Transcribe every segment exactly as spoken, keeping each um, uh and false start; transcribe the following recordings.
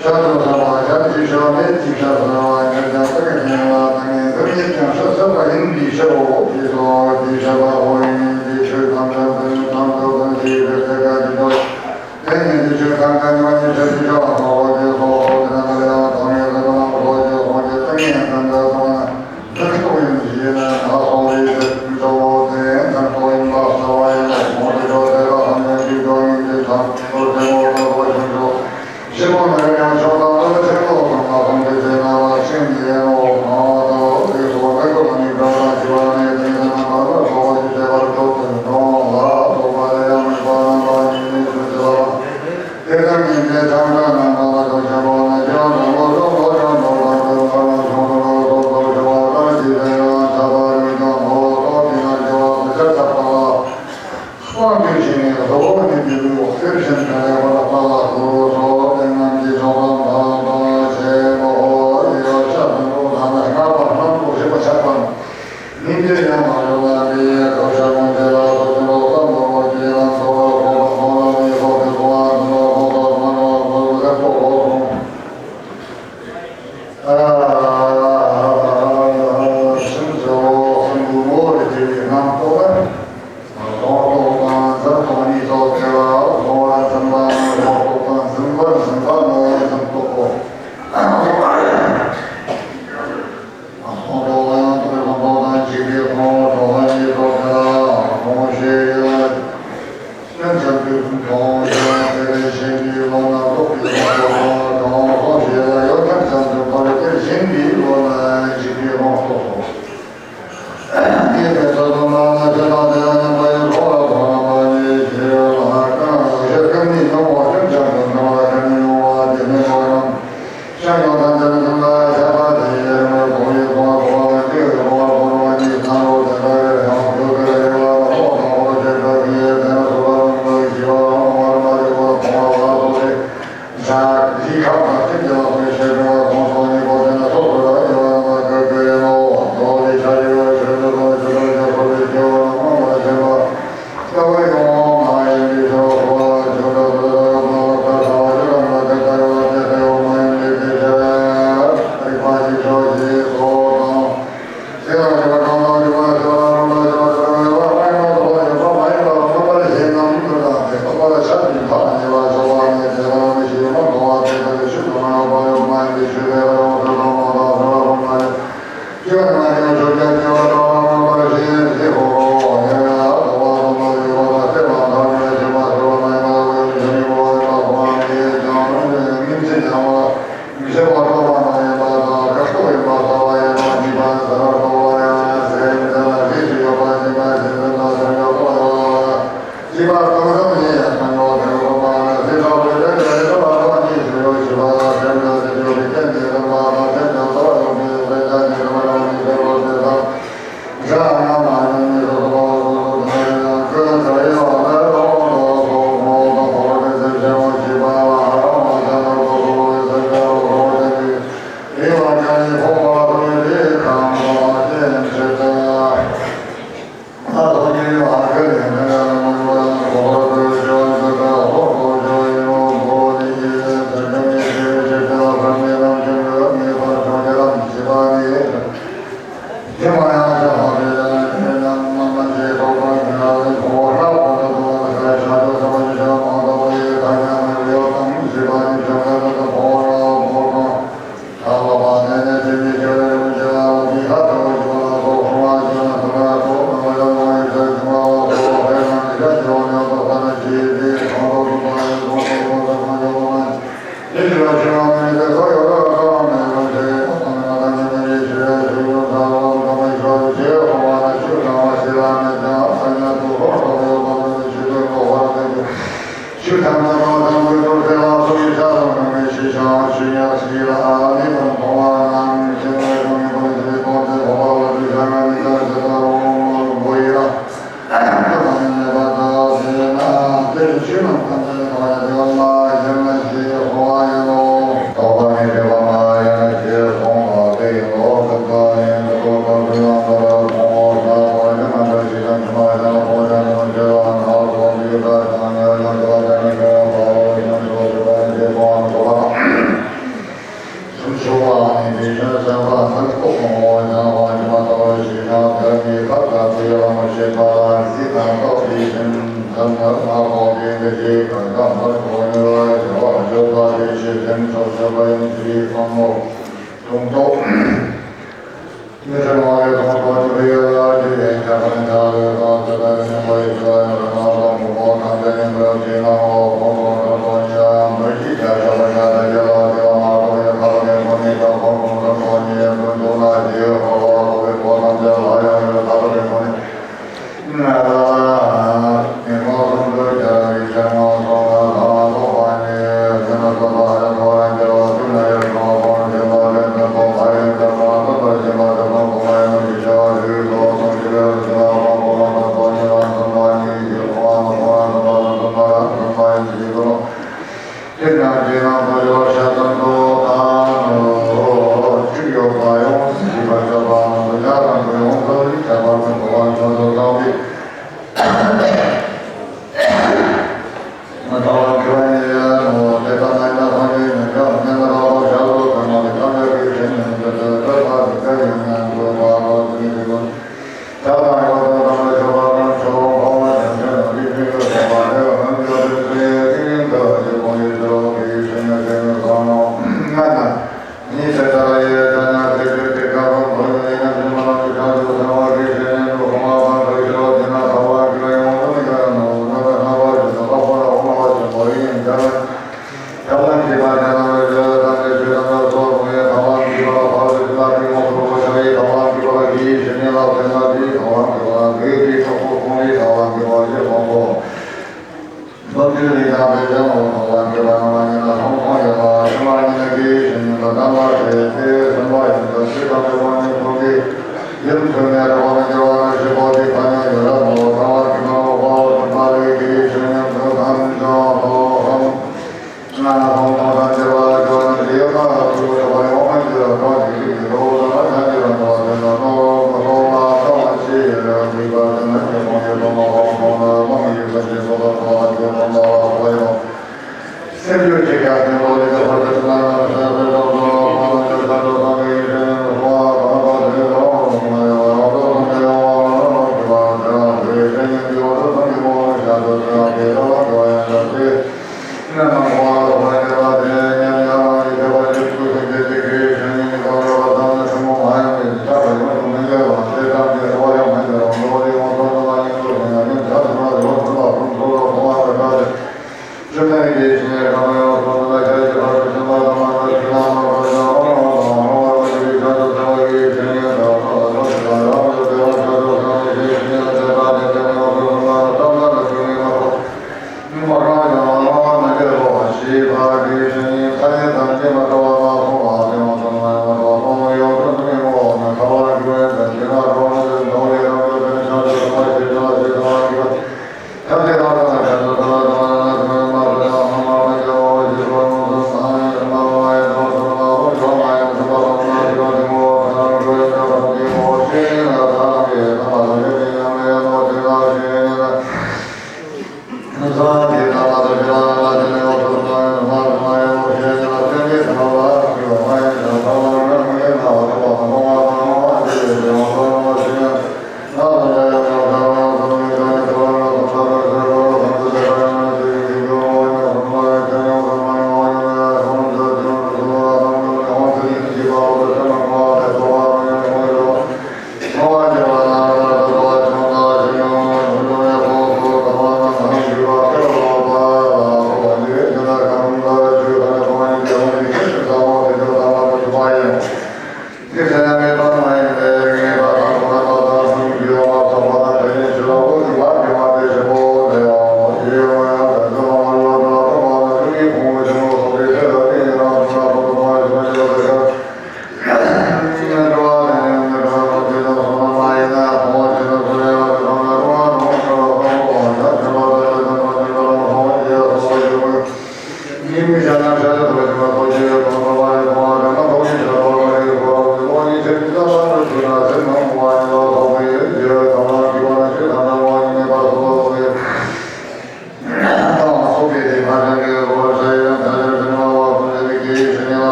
ཤ་དང་ཟ་བ་ཤ་གཅིག་ཤ་མེད་ཅིག་ཤ་ཟ་བ་ཉེར་ཀྱང་ས་ག་ཉེ་བ་དང་ངེས་འཛིན་ཉིད་ཀྱང་ཤ་ཟ་བ་ཡིན་པའི་ཕྱིར་རོ། དེ་སོ་དེ་ཤ་བ་ཧོ་ཡིན་དེ་ཆོས་ཐམས་ཅད་ཟིན་ཐམས་ཅད་ཟིན་ཞེས་པའི་ཚེ་ག་ཅི་ཐོབ། དེ་ཉིད་དེ་ཆོས་ཐམས་ཅད་ཉེ་བ་ཉིད་ཆོས་ཀྱི་ཤ་བ་ཧོ་དེ་སོ་ཧོ་དེ་ན་ད་ལེ་བ་དང་ངེས་འཛིན་དང་ཧོ་ཅེས་ཧོ་ཅེས་ཏིང་ངེ་འཛིན་དང་ཟ་བ་ན།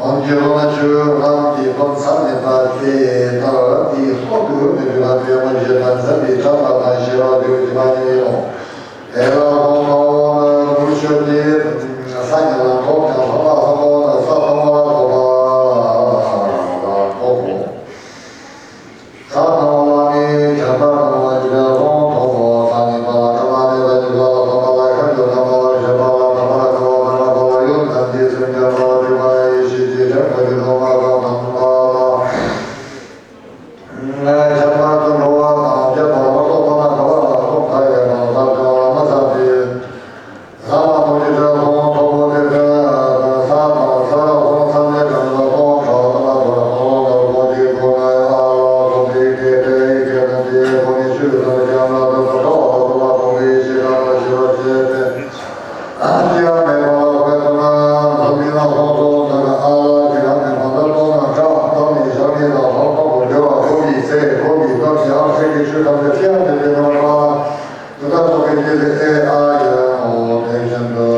ཨོཾ་གྱི་བླ་མ་ཆོས་རང་གི་དོན་ཚར་ནས་ད་དེ་ལྟར་དེའི་སྲོག་ཏུ་མི་འགྲོ་བ་པདྨོ་ཞེས་པ་འཛིན་པའི་བྲམ་ཟེ་དང་ཞི་བ་འདུས་ཀྱི་མ་ཉེས་ཡིན་ནོ། དེ་ལ་གོང་མ་འོ་ན་མུ་ཆོ་དེ་ས་ཉིད་ལ་ཐོབ་ཀྱང་ལྷག་པ་ལྷག་པ་འོ་ན་ས་ཐོབ་པ་ལ་ཐོབ་པ་ལ་ཐོབ་བོ། ས་དང་བ་ནི་ཁྱད་པར་དང་བ་ཇི་ལྟར་ལོང་ཐོབ་པོ། ས་ནི་པ་ལ་ཀ་མ་ནི་པ་ཇི་ལྟར་ལ་ཐོབ་པ་ལ་ཁ་འཇོག་དང་པ་ལ་ཞེས་པ་ལ་དང་པ་ལ་ཀ་བ་དང་པ་ཀ་བ་ཡོད་དམ་དེའི་སེམས་ཀྱང་པ་ལ་དྲི་བ་ཡི་ཤེས་ཀྱི་དྲན་པ་ཀྱི་ཐོག་མ་དང་དང་པ་ལ། ཁྱད་པར་དུ་འགྲོ་བ་དང་བརྒྱད་པ་ལ་སོགས་པ་ན་ག་བ་ལ་སོགས་མཐའ་ཡས་པ་ལ་ཟབ་ཅིང་བ་ལ་མ་ཟབ་སྟེ། ས་ལ་མུ་ནི་ཏྲེ་ཧོང་ཐོབ་པོ་ཏེ་ཏྲེ་ས་དང་ས་ཧོང་ས་ནེ་གང་ལ་ཧོང་ཁྲ་ལ་མ་ཐོ་ར་ཐོ་ལ་ལ་ཧོ་ཏི་ཁོ་ན་ཨ་ལ་ཧོ་ཏི་ཏེ་ཏྲེ་ཡི་ཀེ་ན་ཏི་ཧོ་ནི་ཤུ་ས་ལ་ཀྱང་ལ་ཏོ་ཏོ་ལ་ལ་ཏོ་ལ་ཧོ་ཏི་ཤི་ཀ་ལ་ཤི་ལ་ཤེ་ཏེ་ཨ་ཏི་ཨ་མེ་པ་ལ་ཧོ་ཏོ་ན་ཧོ་ཏི་ན་ཧོང་ཐོ་ཏ་ན་ཨ་ལ་ཏི་ཨ་མེ་པ་ལ་ཏོ་ན་ཁྲ་ཏོ་ནི་ཤ་ནི་ལ་ཧོང་ཐོ་གོ་ཇོ་བ་ཧོ་ཏི་སེ་ཧོ་ཏི་ཏོ་ནི་ཨ་སེ་ཀི་ཤུ་ཐམ་ཏེ་ཏི་ཨ་ཏི་ཏེ་ན་པ། དུ་ད་ཐོག་གི་དེ་ལས་ཨེ་ཨ་ཡ་ཨོ་དེ་བཞིན་དུ།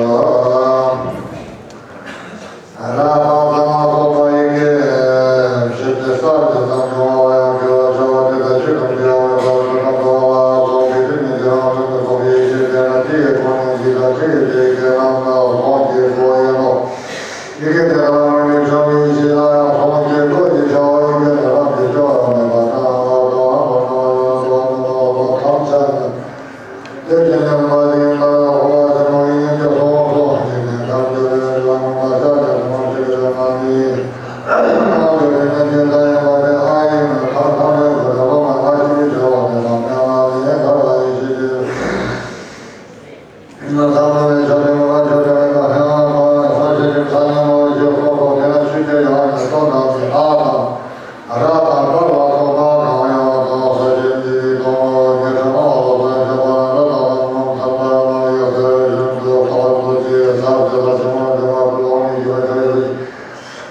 ར་པ་ཙ་མ་སོགས་པ་ཡི་གེ་ཞིབ་ཏུ་གསལ་ཏེ་བརྩམས་འགྲོ་བ་ཡང་དགེ་བ་བྱ་བ་དེ་དག་ཆོས་དང་འབྲེལ་བའི་བར་དུ་ན་འགྲོ་བ་སོགས་ཀྱི་དེ་ནི་དེ་རང་བཞིན་དུ་ཐོབ་པའི་ཡེ་ཤེས་དེ་ན་དེ་ཡི་ཁོ་ནའི་གཞི་དང་དེ་ཡི་དེ་སྐད་རྣམས་ལ་ཧོང་གི་སྒོ་ཡིན་ནོ། ཡི་གེ་དེ་དག་རང་ལུས་བྱང་བའི་ཡེ་ཤེས་ལ་ཡང་ཧོང་གི་སྒོ་ཡི་བྱ་བ་ཡི་གེ་དེ་རང་གི་སྐྱོ་བ་མེད་པ་དང་ལ་དང་ལ་དང་ལ་དང་ལ་ཐམས་ཅད་ནི། དེ་བཞིན་གཤེགས་པ་དེ་ཡང་དག་ལ་འཁོར་བ་ཆེན་པོ་ཡི་དབྱིངས་ཀྱི་གསུང་གསུང་ཞིང་ནས་ཐར་འདོད་པའི་རེ་བ་མངོན་པར་ཤར་ནས་ཐོབ་པར་བྱེད་པའི་ལམ་ནི། ང་ཚོ་རིག་གནས་ཀྱི་མཐའ་ཡས་པ་དེ་ཨ་ཡིག་ནི་ཐར་ཐམས་ཅད་ཀྱི་རེ་བ་མངོན་པར་ཤར་བའི་བྱ་བ་དེ་དང་ཉམས་ལེན་ཐར་པ་ཡི་ཤེས་ཀྱི། ཐར་པའི་ཆོས་དེ་མངོན་པར་ཤར་བའི་ཐབས་ལ་ཐོབ་པར་བྱེད་པའི་ས་ཆེན་ཐ་སྙད་མང་པོ་ཞིག་གསུངས་སོ། དེ་ལ་ཆོས་ཀྱི་ཡང་ནི་སྟོང་དང་ནི་ཨ་དང་། ར་དང་པ་ལ་སོགས་པ་གང་ཡང་དང་ས་ཆེན་འདི་ཡི་སྟོང་ཉེ་ཕྲ་མ་ལ་སོགས་པ་ཁྱད་པར་ར་དང་ར་ངོ་མཚར་ལྟར་སྣང་ཡོད་ཟེར་བཞིན་དུ་ཁ་བ་མཚོ་ཆེའི་ས་དེ་ལ་ཆེན་མོ་འདྲ་བ་ཀློང་ནས་ཞི་བ་ཆ་ཡོད་ཅིང་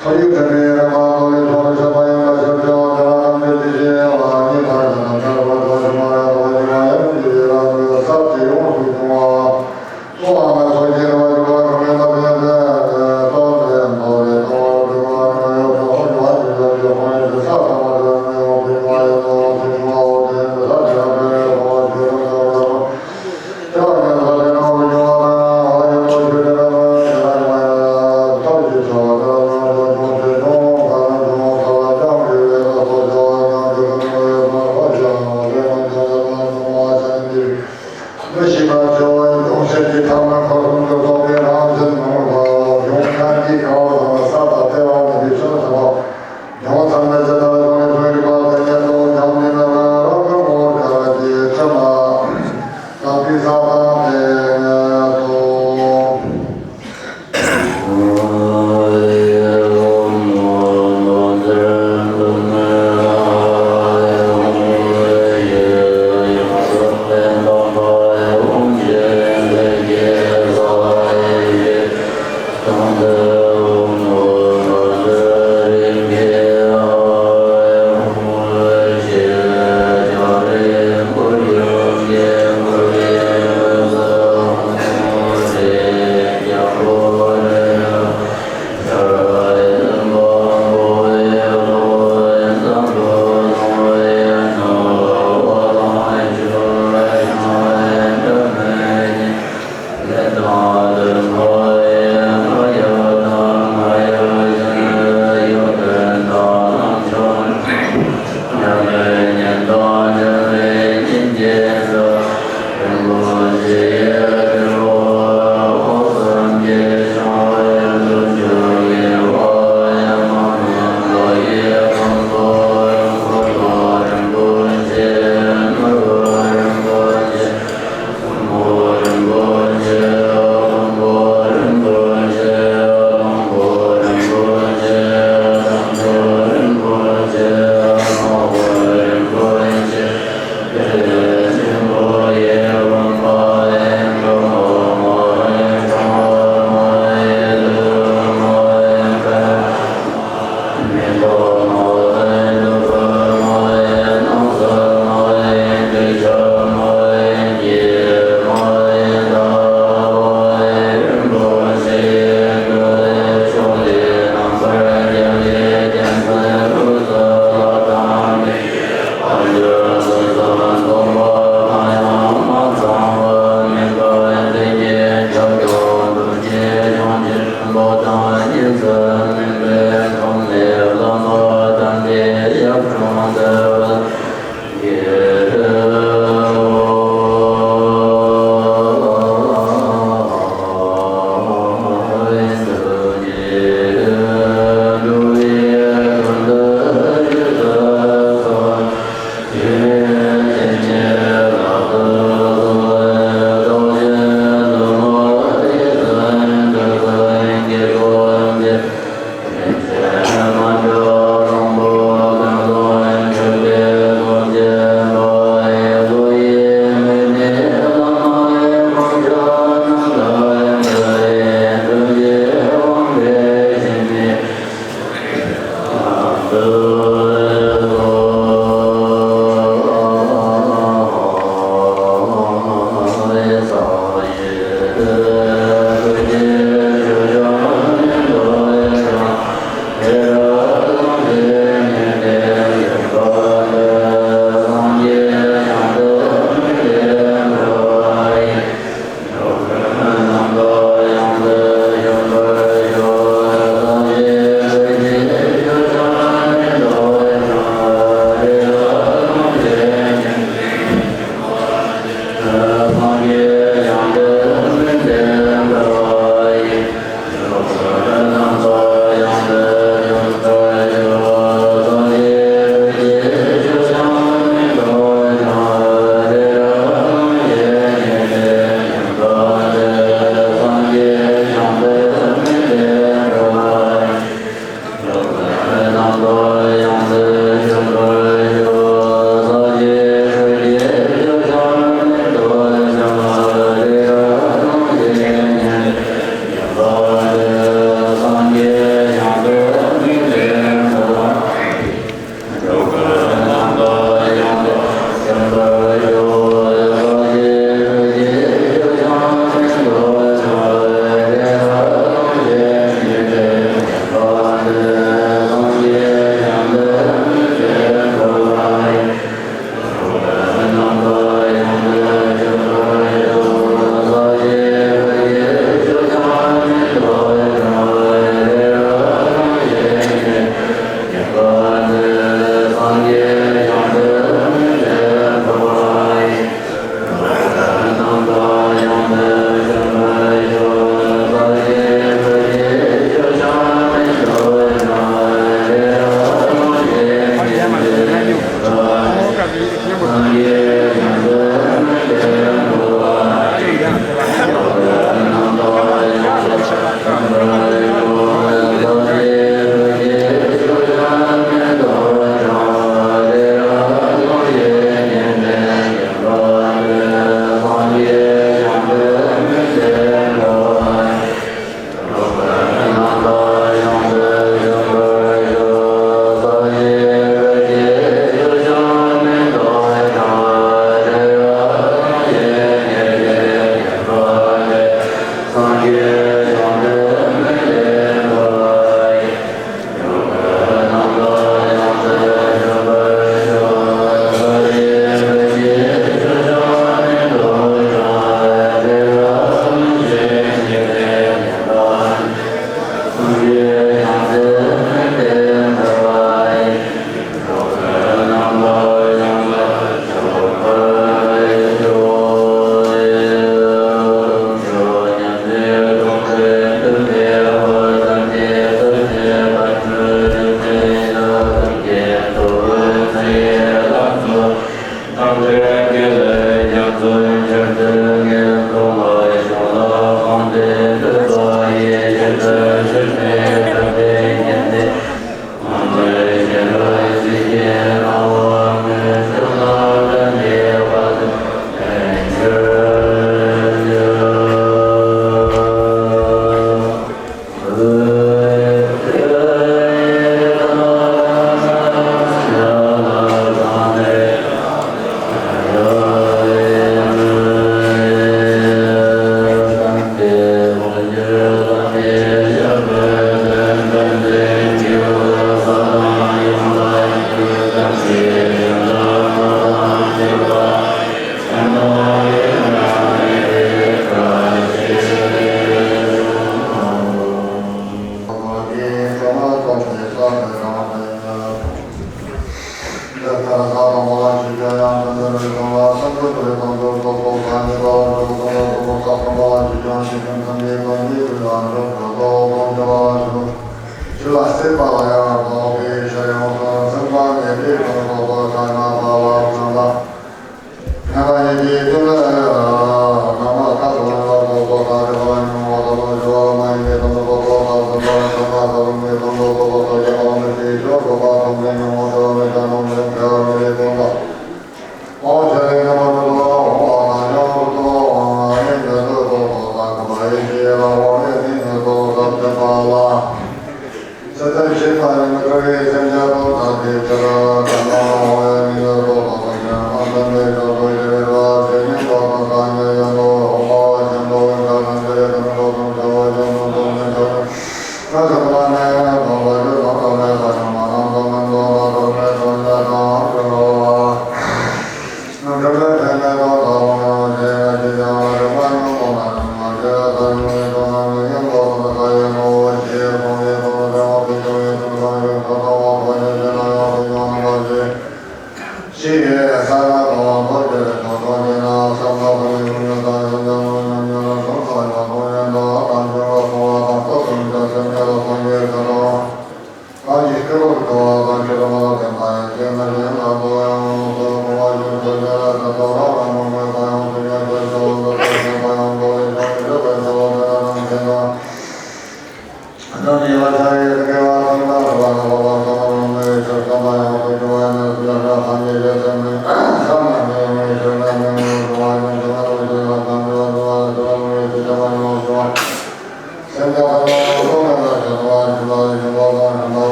ཐོ་ཡིག་དྲན་པའི་རེ་བ་མདོ་ལས་ཆུང་རུ་ཤར་བ་ཡིན་པ་ཞིག་ཀྱང་དེ་ལ་རང་རྒྱུད་དེ་བཞིན་ཡང་ལ་གཉིས་ཕར་ཕྱིན་དང་ཐར་པ་ཐོབ་ཕྱིན་མ་ཡང་ཐོབ་ཕྱིན་མ་ཡང་དེ་བཞིན་རང་གི་ས་དེ་ཡོངས་སུ་གྱུར་པ།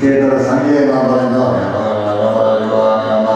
དེ་ལྟར་སངས་རྒྱས་རྣམ་པར་སྣང་ནས་ལ་ལ་ལ་ལ་ལ་ལ་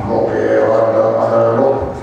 འགོག་པའི་བར་དུ་མ་ལྟར་ལོག་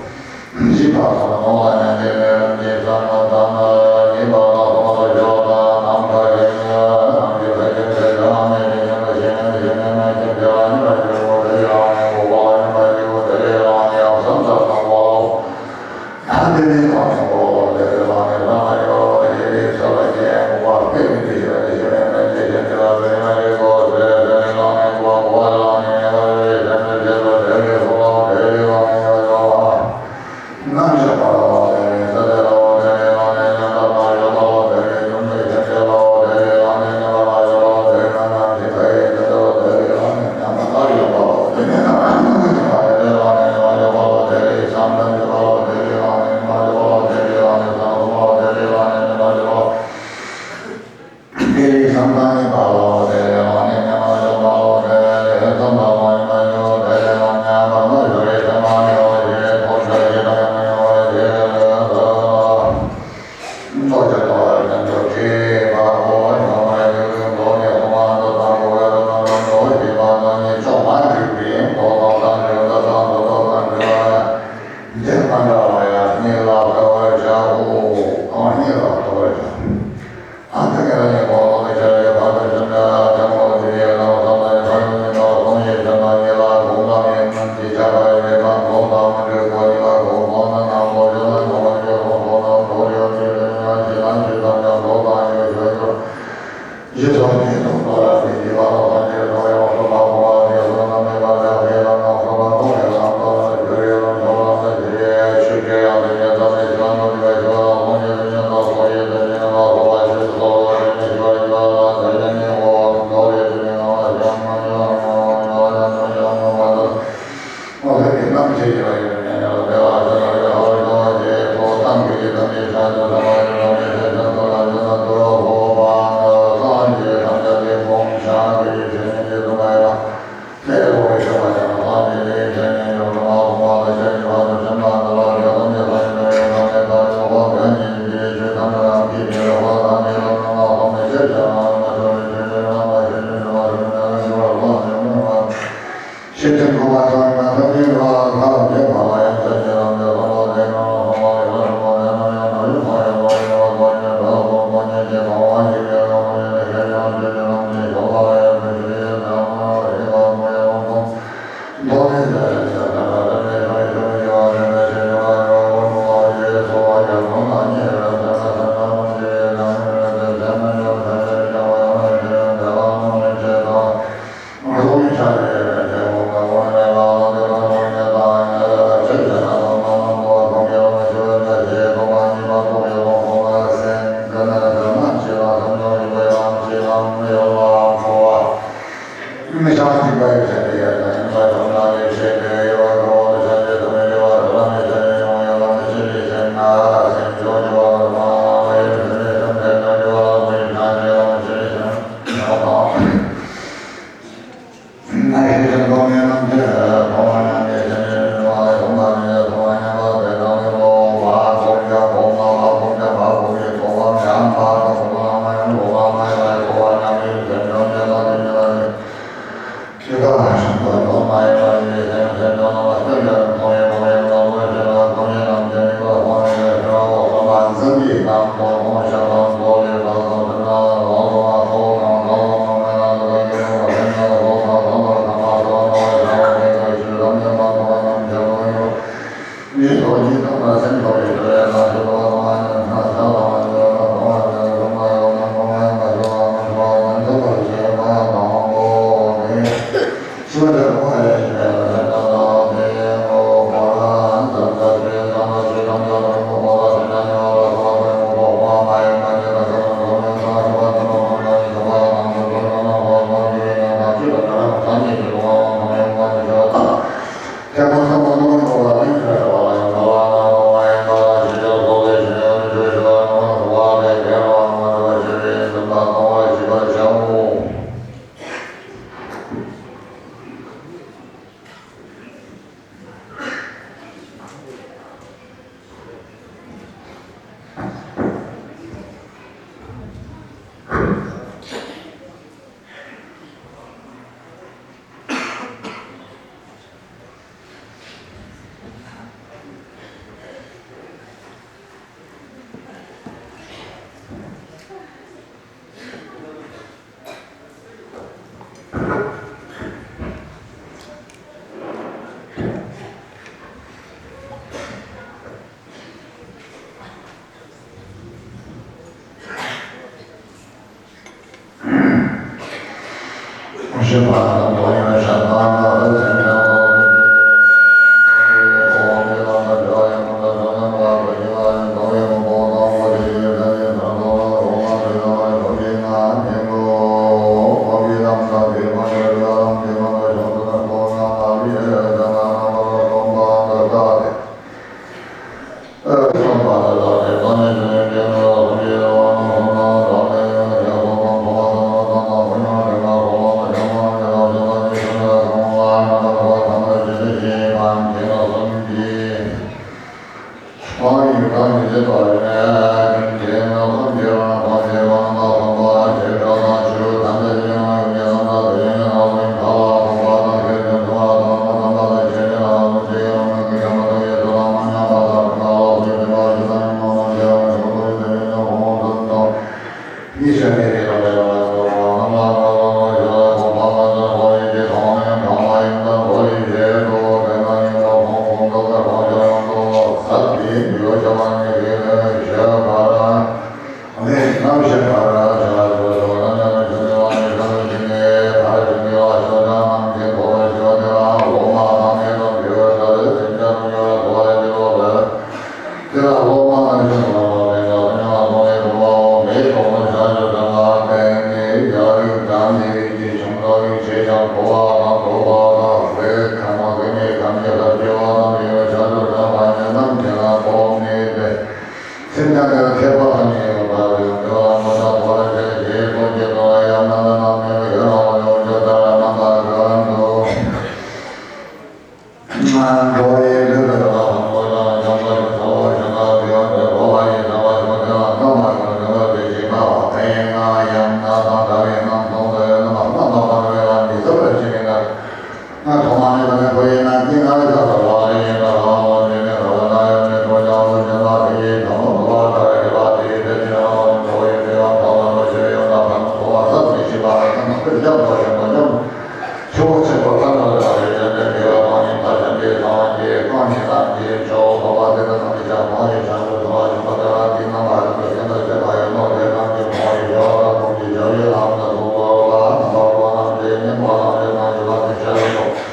ཆུ་བོ་ཆེན་པོ་ལྷ་ནང་ལ་ཡོད་པའི་དགེ་བ་གང་ཡིན་ཐ་ཆེན་པོའི་ཚངས་པའི་གང་ཉིད་རྣམས་ཀྱི་མཆོག་ཐོབ་པ་དེ་དག་རྣམས་ཀྱི་ཕྱག་གང་ཡིན་བྱང་ཆུབ་ཐོབ་པ་ཞིག་པ་དེ་རང་གི་རྣམ་པ་རིག་པའི་སེམས་དང་བཅས་པ་ཡང་ནོར་དེ་རྣམས་ཀྱི་གང་ཡིན་བྱ་བ་དང་ཀུན་གྱི་བྱ་བའི་ལམ་དུ་ཐུག་པ་ལ་རྣམ་པར་རོ་རྣམས་ཀྱི་སྙན་པ་རྣམས་ཀྱི་རྣམས་ཀྱི་ལམ་གྱི་ཞལ་དུ།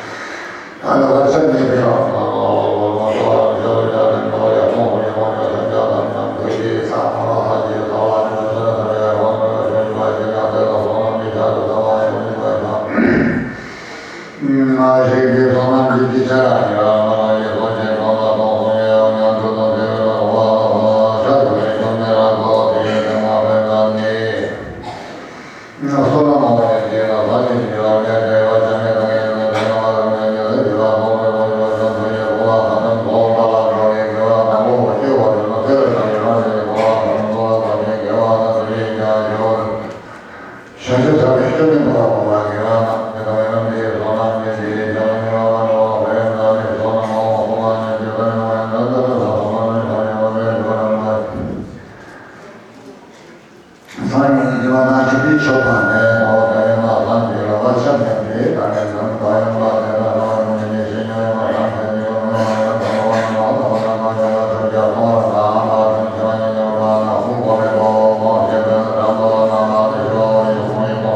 སངས་རྒྱས་ཀྱི་བསྟན་པ་ནང་ཆོས་པའི་ཆོས་པ་ནས་ངོ་བོ་དེ་ཡང་ན་སངས་རྒྱས་ལ་བ་ཆ་མེད་པའི་དང་ངེས་དོན་དང་ཡང་དག་ལྡན་ན་རང་ཉིད་ཀྱི་ཤེས་ཉོན་ཡང་དང་ཐེག་ཉིད་ཀྱི་ངོ་བོ་ཡང་དང་བ་ནང་དང་བ་ནང་ཡང་ལ་ཐུགས་རྒྱ་གང་ལ་དང་ལ་ཐུགས་ཆ་ཉིད་ཡང་དག་ན་ཧུ་གོ་མེད་པའོ། གང་ཞེས་པའི་དྲང་པོ་ལ་ན་ན་དེ་ཤོ་ཡི་ཧུ་ཡི་གོ།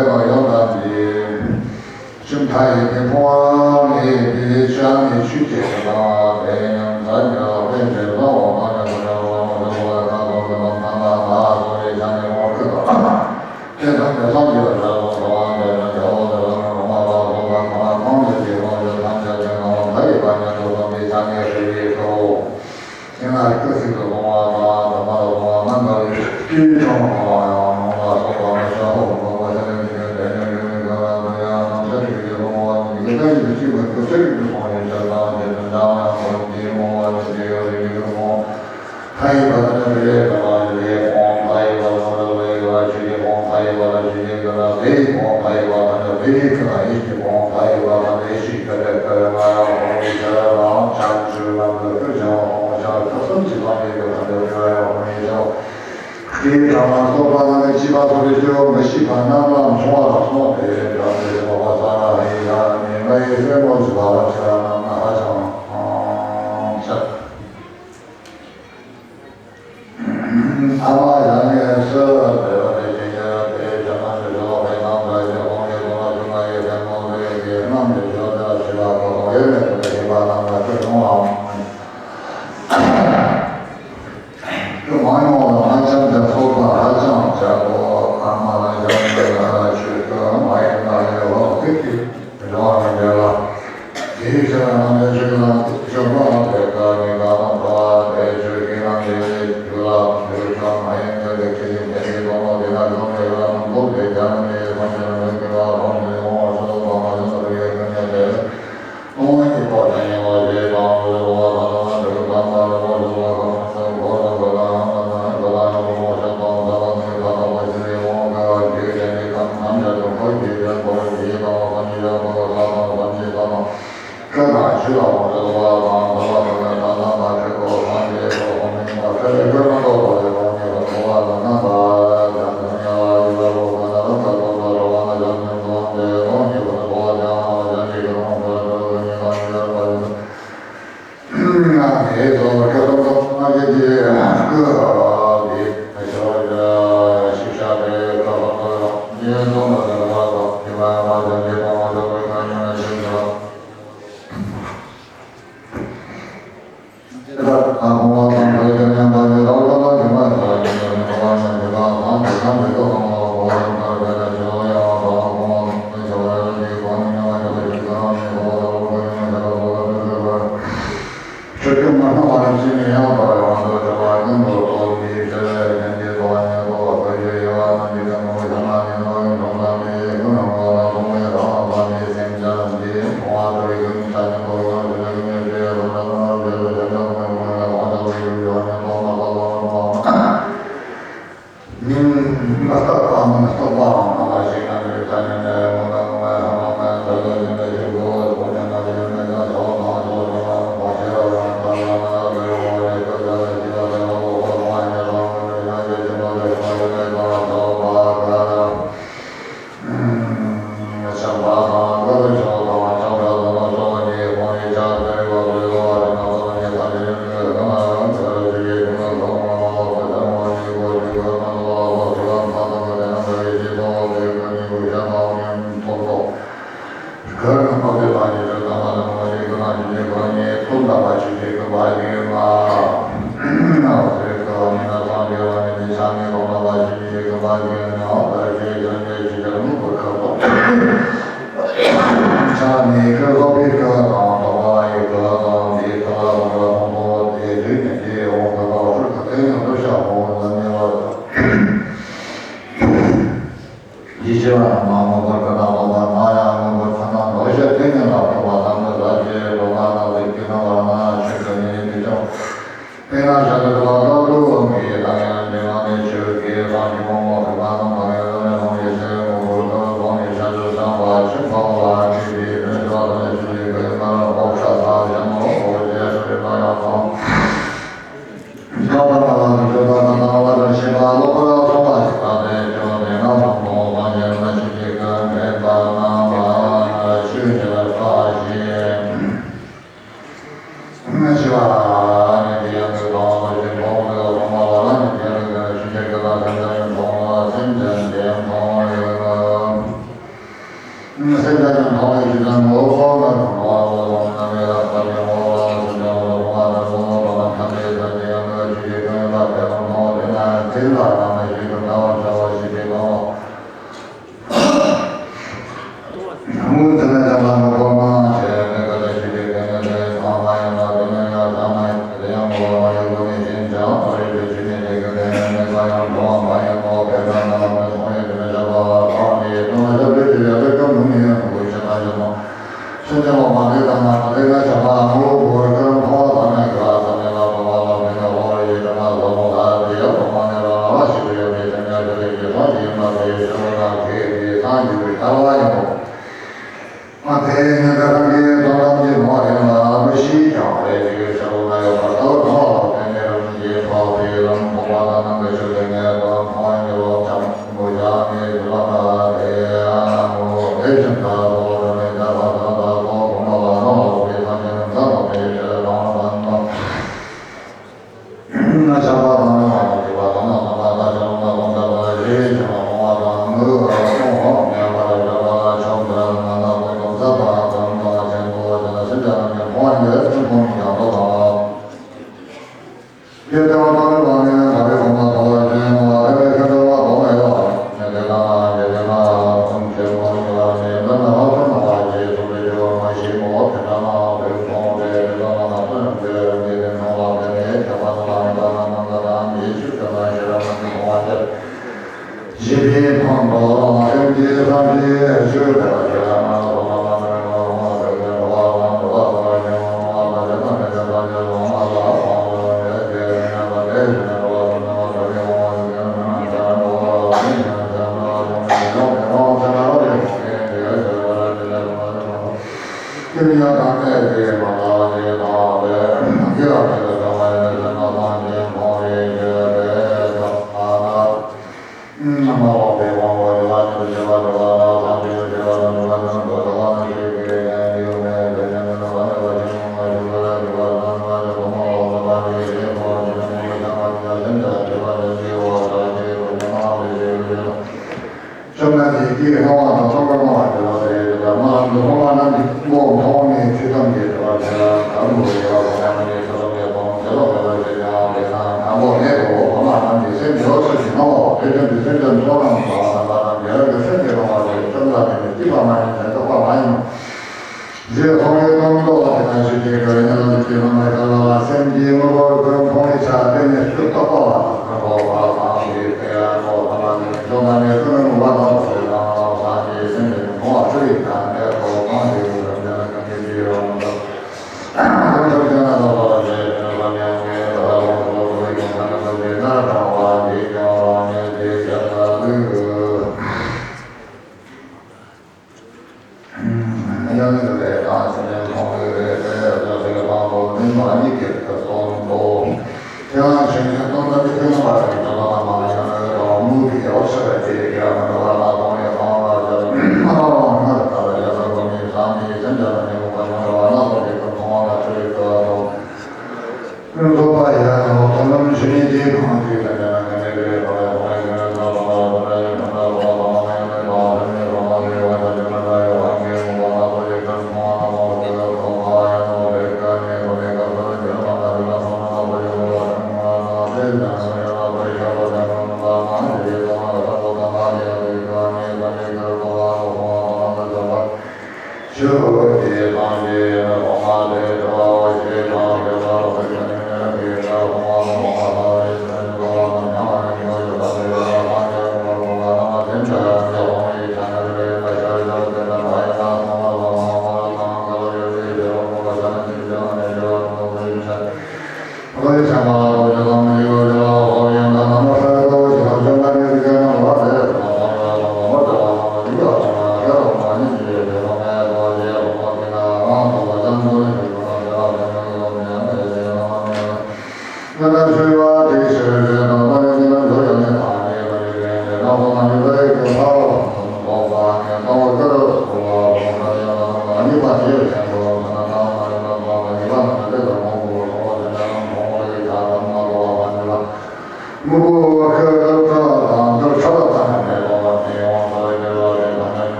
མེད་པ་ཡོངས་དག་འདི། ཤིང་མཐའ་ཡས་ཀྱི་ཕུང་བ་མེད་པའི་ཆ་ནས་ཆུ་སྐྱེས་སུ་བཏང་བ་དེ་ཉམས་ཚ་གྱུར་པའི་འདྲེ་ལ་འོ་མ་ནི་ཀུ་ནི་རོ་མ་ནི་ཀུ་ལ་ཀ་ལོ་ཀུ་ལོ་མ་མ་མ་སོགས་པའི་ཆ་ནས་འོ་ཀུ་ལོ། དེ་དང་དེ་ལྷག་ཡོད་ར་ལོ་ཀ་བ་འདྲེ་ནི་རྒྱལ་བ་ལ་རང་རང་མ་ལ་སོགས་པ་གང་ལ་གང་འདུལ་གྱི་དབང་ཕྱུག་ཐམས་ཅད་ཀྱི་ངང་མཐའ་ཡས་པ་མཉམ་དུ་བསྡོམས་པའི་ཆ་ནས་ཧྲཱིཿ་ཡེ་ཧྲཱིཿ། ཡང་ན་སྐུ་གཅིག་ཏུ་ལྷུང་བ་དང་། དུ་མ་ལ་ལྷུང་བ་རྣམ་པར་དབྱེ་བ་ལ་སོགས་པ་ལ་ཤར་ཕྱོགས་འོད་དཔག་པ་ཤར་ནས་འཇིག་རྟེན་དེ་ཉིད་ཀྱི་ཀུན་ལ་འདུ་ཡང་ནམ་མཁའ་ཁྱོད་ཀྱིས་ལྷུང་བ་ནི་འཇིག་རྟེན་གྱི་སྤྱི་བོའི་སྐུ་ཚེ་རིང་དུ་གཏོང་བའི་ཕྱིར་དང་། རྗེ་བཙུན་འཇམ་དབྱངས་ཀུན་གྱི་བསྔོ་བ་ནི་དེ་ཡང་རིགས་ཀྱི་ལྷུང་། མཐའ་ཡས་པ་ཐམས་ཅད་དེ་ལས་ཀུན་ལ་འདུ་བའི་ཕུང་། མཐའ་ཡས་པ་ཐམས་ཅད་དེ་ལས་ཀུན་ལ་ཆོས་ཀྱི་ཕུང་། མཐའ་ཡས་པ་ལ་ཆོས་ཀྱི་ཀུན་ལ་དེ་ཡི་ཕུང་། མཐའ་ཡས་པ་ཐམས་ཅད་དེ་ལས་ཀུན་ལ་ཡིད་ཀྱི་ཕུང་། མཐའ་ཡས་པ་ཐམས་ཅད་ཡེ་ཤེས་ཀྱི་དེ་ལས་ཀུན་ལ་ཡང་ཕུང་བའི་ཕྱིར་དང་། བྱང་ཆུབ་ལམ་དུ་སྐུ་བྱང་བ་ཕུང་བྱ། ཁམས་གསུམ་གྱི་ལམ་ཡིན་པའི་ཁམས་དུ་སྐུ་ཡང་ཕུང་བའི་ཕྱིར། དེའི་གྲངས་ལ་སོགས་པ་རྣམས་ནི་ཤེས་པ་སོགས་ཀྱི་སྤྱོད་པ་མི་ཤེས་པ་རྣམས་ལ་འབྱུང་བར་གསུངས་ཏེ། བྱང་ཆུབ་སེམས་དཔའ་ས་ལ་ཧེ་ཡ་ནི་ང་ཡི་སེམས་ལ་ཞུགས་པ་ལ་ཕྱིར་རྣམས་ལ་ཧ་ཅང་ཆེ། ཨ་མ་ཡ་ནི་སུ་བདེ་བ་དེ་ཅན་གྱི་དེ་བྱ་རྣམས་ཀྱི་ཕྱོགས་ལ་ཕན་ཐོགས་དགའ་ཞིང་དབང་གིས་སྟོང་ལ་ཞུགས་པ་ཡི་སེམས་ལ་ལུས་ཀྱི་རྣམས་ཀྱི་ཕྱོགས་དེ་ལ་ཞུགས་པ་གོ་ལོང་ཡོད་མེད་དུ་ཤེས་པ་རྣམས་ལ་སྐུ་མྱོང་བའམ། སྐུ་མ་མྱོང་བ་ལ་ང་འཆམ་དང་ཚོགས་པ་ཧ་ཅང་བྱ་དགོས། ཨ་མ་ལ་ཞབས་ཀྱི་ལ་ཆོས་སྐུ་མ་ཡིན་པ་ལས་ལོག་ཚིག་གིས་འགྲོ་བ་མི་འདོད་ལ། དེའི་ཕྱིར་རྣམ་འདྲེན་ཆོས་ལ་སྐྱོབ་པ་དེ་ཀ་ནི་ཀ་དང་འགྲོ་བ་དེ་ཆོས་ཀྱི་རྣམ་འདྲེན་ལས་རྒྱུ་ལ་འདོད་ཀྱང་མ་ཡིན་ཏེ། ལེགས་བཤད་ཀྱི་འགྲེལ་པའི་དོན་ལ་དེ་ན་གང་ལས་ཡོད་ན་མདོ་དེ་ཀ་ནི་ཐམས་ཅད་ལ་མི་སྐྱེ་བ་རང་བཞིན་ཡོངས་སུ་རྫོགས་པ་མ་བྱུང་བར་ཡོད་ཀུན་ནས་དེ། སྟོང་ཉིད་པ་དེ་ཉིད་ལ་ཞེས་དང་། འོད་དཔག་པ་དང་། དྲི་ཟར་དང་། རི་བོ་འབྲུག་པ་དང་། ཆུ་འཁོར་དང་། གཟུགས་དང་། རྣམ་ལྔ་དང་། དྲི་ཟ་ཡང་རི་བོ་ཞབས་དང་། ཟ་བ་ནི་ཁ་དོག་པ་བཞིན་རི་བོ་ཀ་བ་འཇིག་རྟེན་གྱི་ཁམས་ཐམས་ཅད་དུ་འཁོར་གྱིས་བརྒྱན་པར་བགྱིས་དང་། སངས་རྒྱས་ཀྱི་ས་དང་། སངས་རྒྱས་ས་དང་། སྐུ་དང་ཆོས་དང་། རིག་པ་དང་། ཐུབ་པ་དང་། ཐབས་དང་། སྤྱོད་པ་སངས་རྒྱས་སོགས་ཐོགས་མེད་པ་ཁ་ལས་སྐུ་མ་གཏོགས་པ་ལས་སྟོང་ཉིད་ཀྱི་འཁོར་བ་ལ་རྣམ་པར་གྱུར་ནས་ཡོད་པ་ལ་ལོག་པ་ན་རབ་ཏུ་རྟོགས་པར་བྱ་བ་ནི་བྱང་ཆུབ་ཏུ་སྟོན་ཏེ། སྟོང་ཉིད་ཀྱི་འཁོར་བ་དེའང་རྣམ་པ་ཅན་གྱི་ཀུན་རྫོབ་ཀྱི་སྤྲུལ་སྐུ་ཉིད་ལ་ཡོད་པ་ཡིན། ང་དེ་ཚོ་སྐུ་གསུམ་གསུམ་ལྔ་བརྒྱད་ཀྱི་སྐུ་འདི་ཞིག་ཤར་ཏེ་སྐུ་གསུམ་དུ་ཉིད་གསུམ་དུ་ལེགས་པར་དང་། ཉི་མ་ཡང་དག་ཅན་གྱི་སྟོང་ཉིད་སྤྲུལ་སྐུ་ཉིད་ལ་ཞིག་ཤར། ཆོས་སྐུ་མ་སྣང་བ་རིམ་བཞིན་ནས་ཡང་དག་པའི་དབང་དུ་གྲོལ་བ་ཀུན་ཏུ་རྟོགས་པའི་ཕྱིར། སྙིང་རྗེ་ཐོབ་པ་ཉིད་ཐོབ་པ་ཀུན་གྱི་དབྱེ་བ་རྣམས་ཀྱི་ཀུན་རྟོག་ཞག་མ་ནི་ནོར་བུའི་འབྱུང་ལམ་ནི། ཀུན་རྟོག་ལ་ལྟུང་བའི་རང་དབང་ལ་ནི་སེམས་ཅན་འདི་མཐོང་བ་ལྟར་གྱི་ཀུན་ཆ་མཉམ་པོ་ཀུན་ཤེས་ཀུན་ཉོན་ཅེས་ལམ་རྣམ་སྣང་བརྒྱད་དུ་ཞབས་ཀྱང་ཀུན་ཀུན་ལ་དབང་ཆ་ལུགས་ཀྱི་ཡོན་ཏན་སྟོང་པ་ཁ་ལོ་ན་ཐོབ་པ། ལྟ་བའམ་རྟོག་པའམ་སྣང་བ་ཞིག་ན་འདིར་ཐ་སྙད་ནས་ངོ་མ་ངོ་མ་ལྷག་མ་མེད། ཐ་སྙད་ཅན་དེ་ཕྱིར་རྒོལ་བ་ཐོགས་ཉམས་ན་ཡོད་མེད་ཀྱང་ཆ་བ་དང་ཆོས་དང་ལ་ནི་བག་ཆགས་ལ་ནི་ལྟ་བ་ན་ལྟ་བའི་ངོ་བོ་ནི་སྐུ་ལ་ནི་ཤེས་པ་དེ་ལ་རྟོག་པ་སྟོང་པ་ཉིད་དང་ཀུན་ཏུ་ཡང་ཞེན་ཆེན་པོ་དེ་ཤེས་པ་ཡོད་མེད་ཀྱང་ཆ་བ་ག་ར། ཆགས་པ་དང་ཀུན་ཏུ་ཆགས་དང་ཆགས་པ་དང་ཆགས་པ་ཉིད་སྤོང་བའི་ཆ་དེ་རིག་པ་ཀུན་སློང་བ་དེ་ན་སོ་ནི་ཐ་སྙད་ཀུན་ལ་ནི་ཆོས་ཀྱི་ཀུན་ལ་སོགས་པ་ལ་སོགས་པ་ཆ་ནི་ཀུན་ལ་སོགས་པ་ཆ་ནི་ཀུན་ལ་སོགས་པ་དེ་ན་འདྲ་བའི་ཤེས་སོགས་དེ་ཀུན་ནི་ཀུན་ཤེས་དང་ཉན་ཐོས་སོགས། ཀུན་ནི་སྟོབས་ཀྱི་ཐ་སྙད་ཀྱི་ཚད་མ་དང་ངོ་བོ་ཉིད་ཀུན་ལ་ཆོས་ཀྱི་ཀུན་ནི་ཐུགས་དམ་པ་ཆོས་ཀྱི་ཀུན་པ་ཞིག་ཡིན་ལ། ཟེར་སྐབས་ཉི་མ་སངས་རྒྱས་པ་ནི་མི་ཆགས་མི་གཏོང་ལ་ཆོས་ཀྱི་ཀུན་པ་ཞིག་ཡིན་ནའང་ལྟར་ཆོས་ཀྱི་ཆོས་ཀྱི་ཆོས་ཀྱི་དངོས་པོ་ཁ་དོག་ཆ་ནི་ཀུན་རྫོབ་པའི་སྐུ་དང་རྟོག་པ་ཡི་སྐུ་དང་འདིའི་སྐུ་ལ་རང་ག་མཐོང་ཐོས་དེ་དུས་ནས་དེའི་འོག་ཏུ་དག་སུ་ཁ་ཐེ་ཉན་དུ་བྱ་བ་འཛམ་གླིང་བ་དང་། ཡིད་ཆེས་པ་ཡང་མ་མངོན་པར་ཀུན་ནས་ལོག་པར་སྣང་ཡང་མངོན་པར་ཁ་ན་ལོག་བྱ་དེ་ཉིད་ལ་རྟོག་པ་དང་ནི་ཟབ་ཅིང་རྟོག་པ་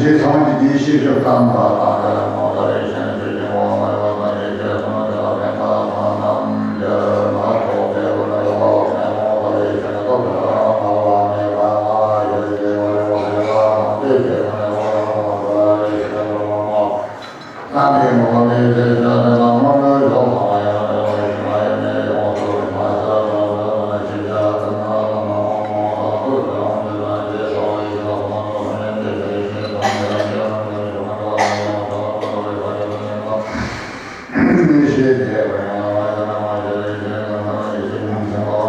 ཞེས་ཚངས་ཀྱི་ཡེ་ཤེས་ཤུགས་དང་ཐ་དད་ལ་ངོ་མཚར་བའི་ཞིང་ཆོས་ཀྱི་ངོ་བོ་མ་ལུས་པ་དང་ཡེ་ཤེས་ཀུན་ནས་བསྟན་པ་དང་ནམ་མཁའ་མ་ཐོབ་པའི་ཀུན་ནས་ངོ་མཚར་བའི་ཞིང་སྟོབས་དང་ངོ་བོ་མེད་པ་ཡེ་ཤེས་ཀུན་ནས་ངོ་བོ་མ་ལུས་པ་དང་ཡེ་ཤེས་ཀུན་ནས་ངོ་བོ་མ་ལུས་པ་ཡེ་ཤེས་ཀུན་ནས་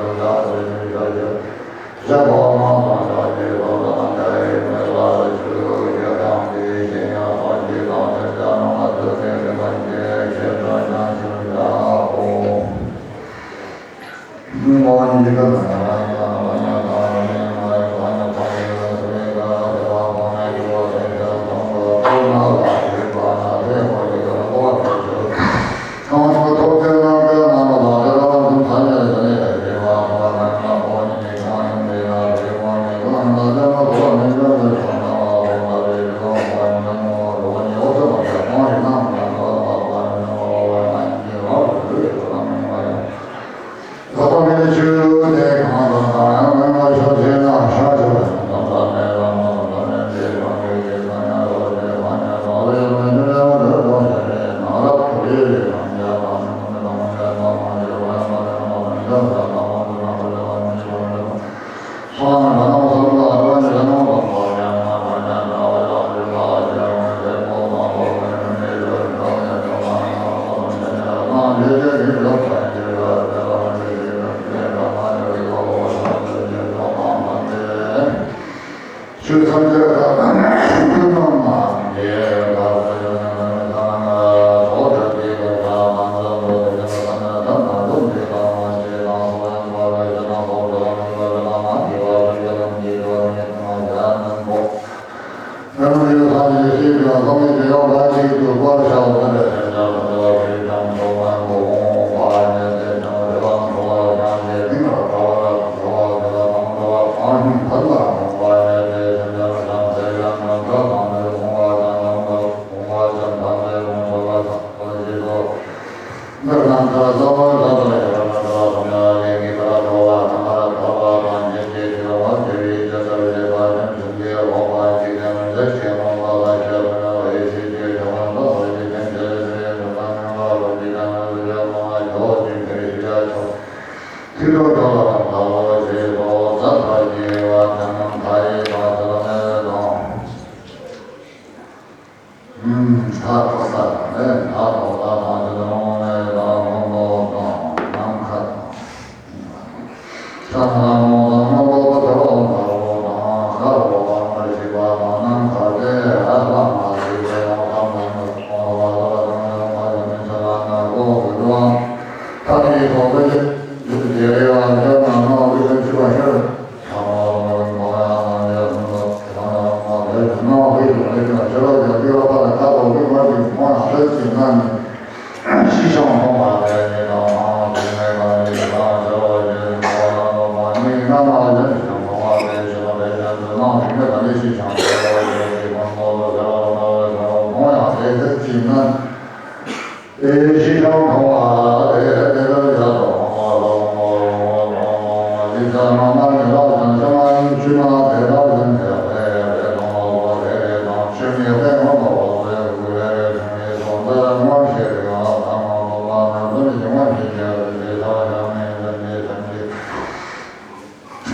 ངོ་བོ་མ་ལུས་པ། ཡིན་ན་ནི། ཤི་ཤང་མཐོང་བ་ལས་ཉེས་དང་མང་བ་ཟིན་མེད་པ་ནི་ཡི་དང་བྱ་བ་ཞིག་འགྲོ་བ་ལ་སོགས་པ་ནི་རྣམ་པ་གཞན་ཞིག་མཐོང་བ་ལས་ཤི་བ་ལས་གཞན་དུ་སྣང་ཞིང་མེད་པ་ནི་ཤི་ཤང་བྱ་བ་ཞིག་གི་ཁོང་ཁྲོ་ལ་བྱ་བ་སྨྲ་བའི་ཁོང་ཁྲོ་མཐོང་ཡང་དེ་ཚེ་ཅིག་ན། དེ་ཤི་ཤང་མཐོང་བ་ལས་དེ་ལྟར་ཡར་དུ་འོང་བ་ལ་འོང་བ་འོང་བ་འོང་བ་ལ་ཡི་ཚེ་མ་མ་ནི་རག་ཀྱང་ཤི་མ་ཡིན་ཆུ་མ་དེ་རག་ཀྱང་དེ་ལས་རེ་མཐོང་བ་ལ་རེ་རེ་དང་ཆུ་མི་དཔེ་མ་མཐོང་བ་ལས་དགུ་རེ་རེ་བྱུང་ནས་སོང་ཚེ་སྔོན་ཆད་དེ་ལ་ཐ་མ་མཐོང་བ་ནི་ཙམ་གྱི་སྔོན་ཆད་ཀྱི་རེ་རེ་ཆ་བ་ཡང་མེད་ཙམ་གྱི་ཙམ་གྱི།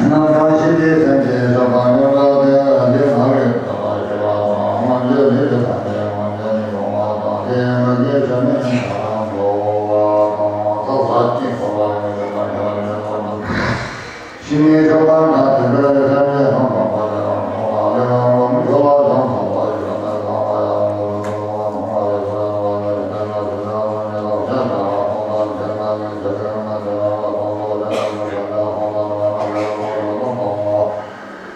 ནམ་གང་ཤི་དེའི་སེམས་ཅན་ཞོགས་པ་ཉམས་ལ་དེ་ལ་འདི་མ་རེད་ད་ལ་ཤི་བ་དང་སྔོན་ཆད་ནི་དེ་དང་དེ་སྔོན་ཆད་ནི་ཡོང་བ་དང་དེ་མ་གི་ཆ་ནི་ཐ་རང་འགྲོ་བ་དང་ཚ་ཚ་གཅིག་འཁོར་བ་ཡོང་བའི་ལམ་ཁྱེར་ནས་ལོག་ན། ཤི་ནས་ཆོག་པ་ན་དེ་འདྲ་བའི་སེམས་ཅན་ཐམས་ཅད་པ་དེ་རང་མཐོང་བ་ལས་རང་ལོ་མི་འགྲོ་བ་དང་མཐོང་བ་ཡོད་ན་ལོང་བ་ཡང་ལོ་ལོ་ལོ་མཐོང་བ་ཡོད་ན་ལོང་བ་ཡོད་ན་ལོ་ལོ་ལོ་ལོ་ལོ་ལོ་ལོ།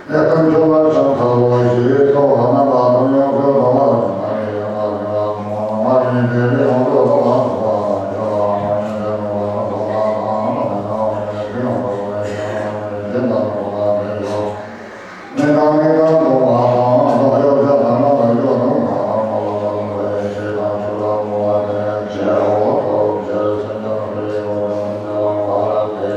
ལས་ཀུན་འབྱུང་བ་བྱང་ཐལ་བའི་ཕྱིར་རོ། ལས་ཀུན་འབྱུང་བ་བྱང་ཐལ་བའི་ཕྱིར་ཚོར་བ་རྣམ་པ་ཀུན་ཡོངས་སུ་གཏོང་བ་དང་མ་ཡིན་ཡོང་བ་ཡིན་པ་ཀུན་མ་ཡིན་པའི་ལས་ཡོངས་སུ་གཏོང་བ་ཐོབ་པ་དང་འབྱོར་བ་མ་ཡིན་པའི་ལོངས་སྤྱོད་ཐོབ་པ་དང་མ་ཡིན་ཡོང་བ་ཡིན་པའི་ལོངས་སྤྱོད་ཐོབ་པ་དང་འབྱོར་བ་མ་ཡིན་པའི་ལོངས་སྤྱོད་ཐོབ་པ་དང་འབྱོར་བ། མི་དང་མི་དང་སྡུག་བསྔལ་དང་ལོག་ཤོར་བྱ་དང་ལོག་པའི་སྐྱོ་སྡུག་དང་ལོག་པ་ལ་སོགས་པའི་ཆོས་དང་ཆོས་ལ་མོས་པ་དེ་བྱེད་འོ་ཐོབ་ཕྱིར་སེམས་ཅན་ཁོ་ཡི་འོ་དང་སེམས་ཅན་བར་ཏེ།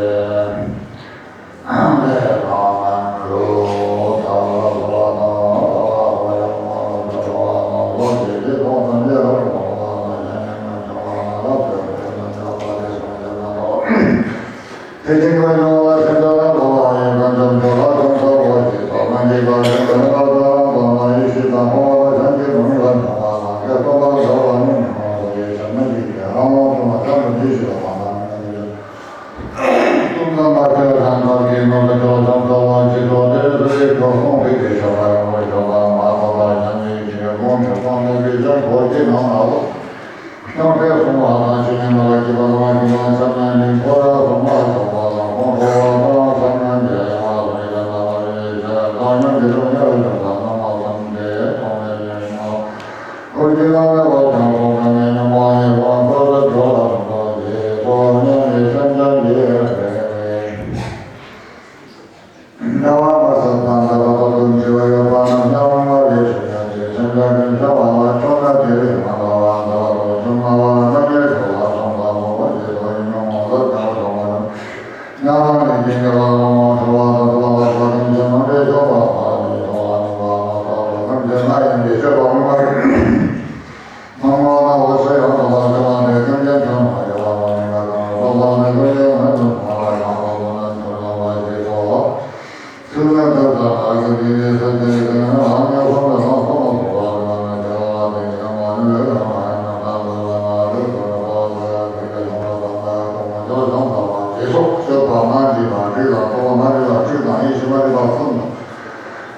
དེ་བཞིན་ཀུན་འབྱུང་བ་སེམས་ཅན་ལ་འགོག་པ་ཡི་ཀུན་རྫོབ་སྦྱོར་བ་ཀུན་ཚོགས་པོ་ཞེས་སོགས་ཀུན་གྱི་བཀའ་དྲིན་དུ་ནི་བཀའ་དང་བཀའ་མ་ཡི་ཤུལ་དང་སྤོང་བ་གཞན་གྱི་ལུང་ལ་འབྱུང་བ་ལ་འགལ་སྟོན་པ་འགལ་བ་ནི་མི་སྨྲ་བ་ཡི་ཞབས་ནི་ཡི་གེ་རང་དབང་བྱུང་བ་ཙམ་དུ་མི་ཞུ་བ་དང་། ཀུན་ཏུ་མ་སྐྱེས་རང་གྲོལ་གྱི་ནོར་ལ་སྐྱོ་ཅུང་ཚོར་བ་ཇི་ཚོགས་དེ་སུ་ཡི་སྐྱོ་སོང་བའི་དེ་ཤོག་པ་ཡོང་བའི་ཤོག་པ་མ་ཐོབ་པ་གཞན་གྱི་ཞིང་ལུང་དུ་སོང་ནས་ཀྱི་ཅང་གོ་ཅི་ནང་ལ་ལོ། སྐྱོང་སྤེལ་སོང་བ་དང་ཆོས་ཉན་པ་ལ་སྐྱིད་པ་ལོང་བ་ཞིག་ལ་ཆ་མཉམ་ནི་འཁོར་བ་སོང་བ་སོང་བ་དང་ཁོང་ཁྲོ་བ་དང་ཆ་མཉམ་གྱི་ཡོང་བ་སོང་ཡི་དང་ལ་བའི་ཆ་དང་ཉམས་ཀྱི་སོང་ཡ་ལ་ཞོག་པ་ནང་མ་སོང་དེ་སོང་ནས་ཡོང་བ། ཀུན་གྱི་ལམ་ལ་བབ་ཀྱང་སོང་ཀྱང་ངས་མྱོང་བ་ཡིན་རུང་འཁོར་དུ་འགྲོ་བ་མི་འགྲོ་ཞེས་སོགས་སྙམ་ནས་སེམས་ཅན་གྱི་འདྲ་བ་མ་ཟད་པ་འདྲ་བ་ཏོག་ཏུ་འབྲེལ་བ་ཡོད་པ་རྣམས་ཡང་རུང་བ་ལས་བྱུང་ཡང་ཅི་སེམས་ཅན་གྱི་བྱ་བ་ལ་ཕྱོགས་ན་དེ་ལས་མ་འདའ་བ་འདའ་བ་དང་ཆུང་མ་བ་ལ་རྣམ་ཉེས་ཆོག་ལ་སོང་ལ་སོང་བ་ཞེས་སོགས་ཡིན་མྱོང་མ་ཟད་འདྲ་བ་ཡོད་པ་རྣམས། ཡང་ན་ནི་སྐྱེ་འགྱུར་བ་ལ་མ་འཁྲུལ་བ་དང་འཁྲུལ་བ་ལ་སོགས་ཐམས་ཅད་མ་འདྲེས་ཆོག་པ་མ་ལ་ནི་ཆོག་ལ་ནི་བ་ལ་སོགས་པ་ཐམས་ཅད་ང་ཡིན་པའི་ཤེས་པ་མངོན་པར་མ་མངོན་ན་འོད་གསལ་ཡང་དག་པར་ཤར་བ་ནི་ཀུན་མཁྱེན་ཐོན་མ་ཡོད་པ་མ་ཡིན་པ་དང་སོགས་པ་ནི་ཀུན་མཁྱེན་ངོས་སུ་མཐོང་བ་ཡང་དག་པོ་ནི་མཐོང་ཡོང་བ་ཞེས་སོ། ཚུལ་ནི་ཐབས་དང་ལྷག་གི་དེ་ནི་ཐབས་ཀྱི་ཀུན་ནི་ལྷག་ཉེས་གསུམ་ལས་ལྷག་གསུམ་མ་ཐོབ་པ་ཀུན་ནི་དེ་ལ་དེ་ཉིད་མ་ནི་ལས་དང་མ་ཡིན་ན་ཐབས་ཀྱི་ཀུན་ནི་ལུས་ཀུན་ནི་ཐོབ་པ་ཀུན་ནི་དེ་ཀ་ཡོང་བ་དང་ཀ་ཡོང་བ་ཀུན་ནི་བྱང་ཐབས་ལ་ཞེས་སོགས་སྤྱོད་པ་མ་འདྲེས་པ་དྲུག་དང་རྟོག་པ་མ་འདྲེས་པ་དྲུག་དང་ཡེ་ཤེས་མ་འདྲེས་པ་གསུམ་དང་།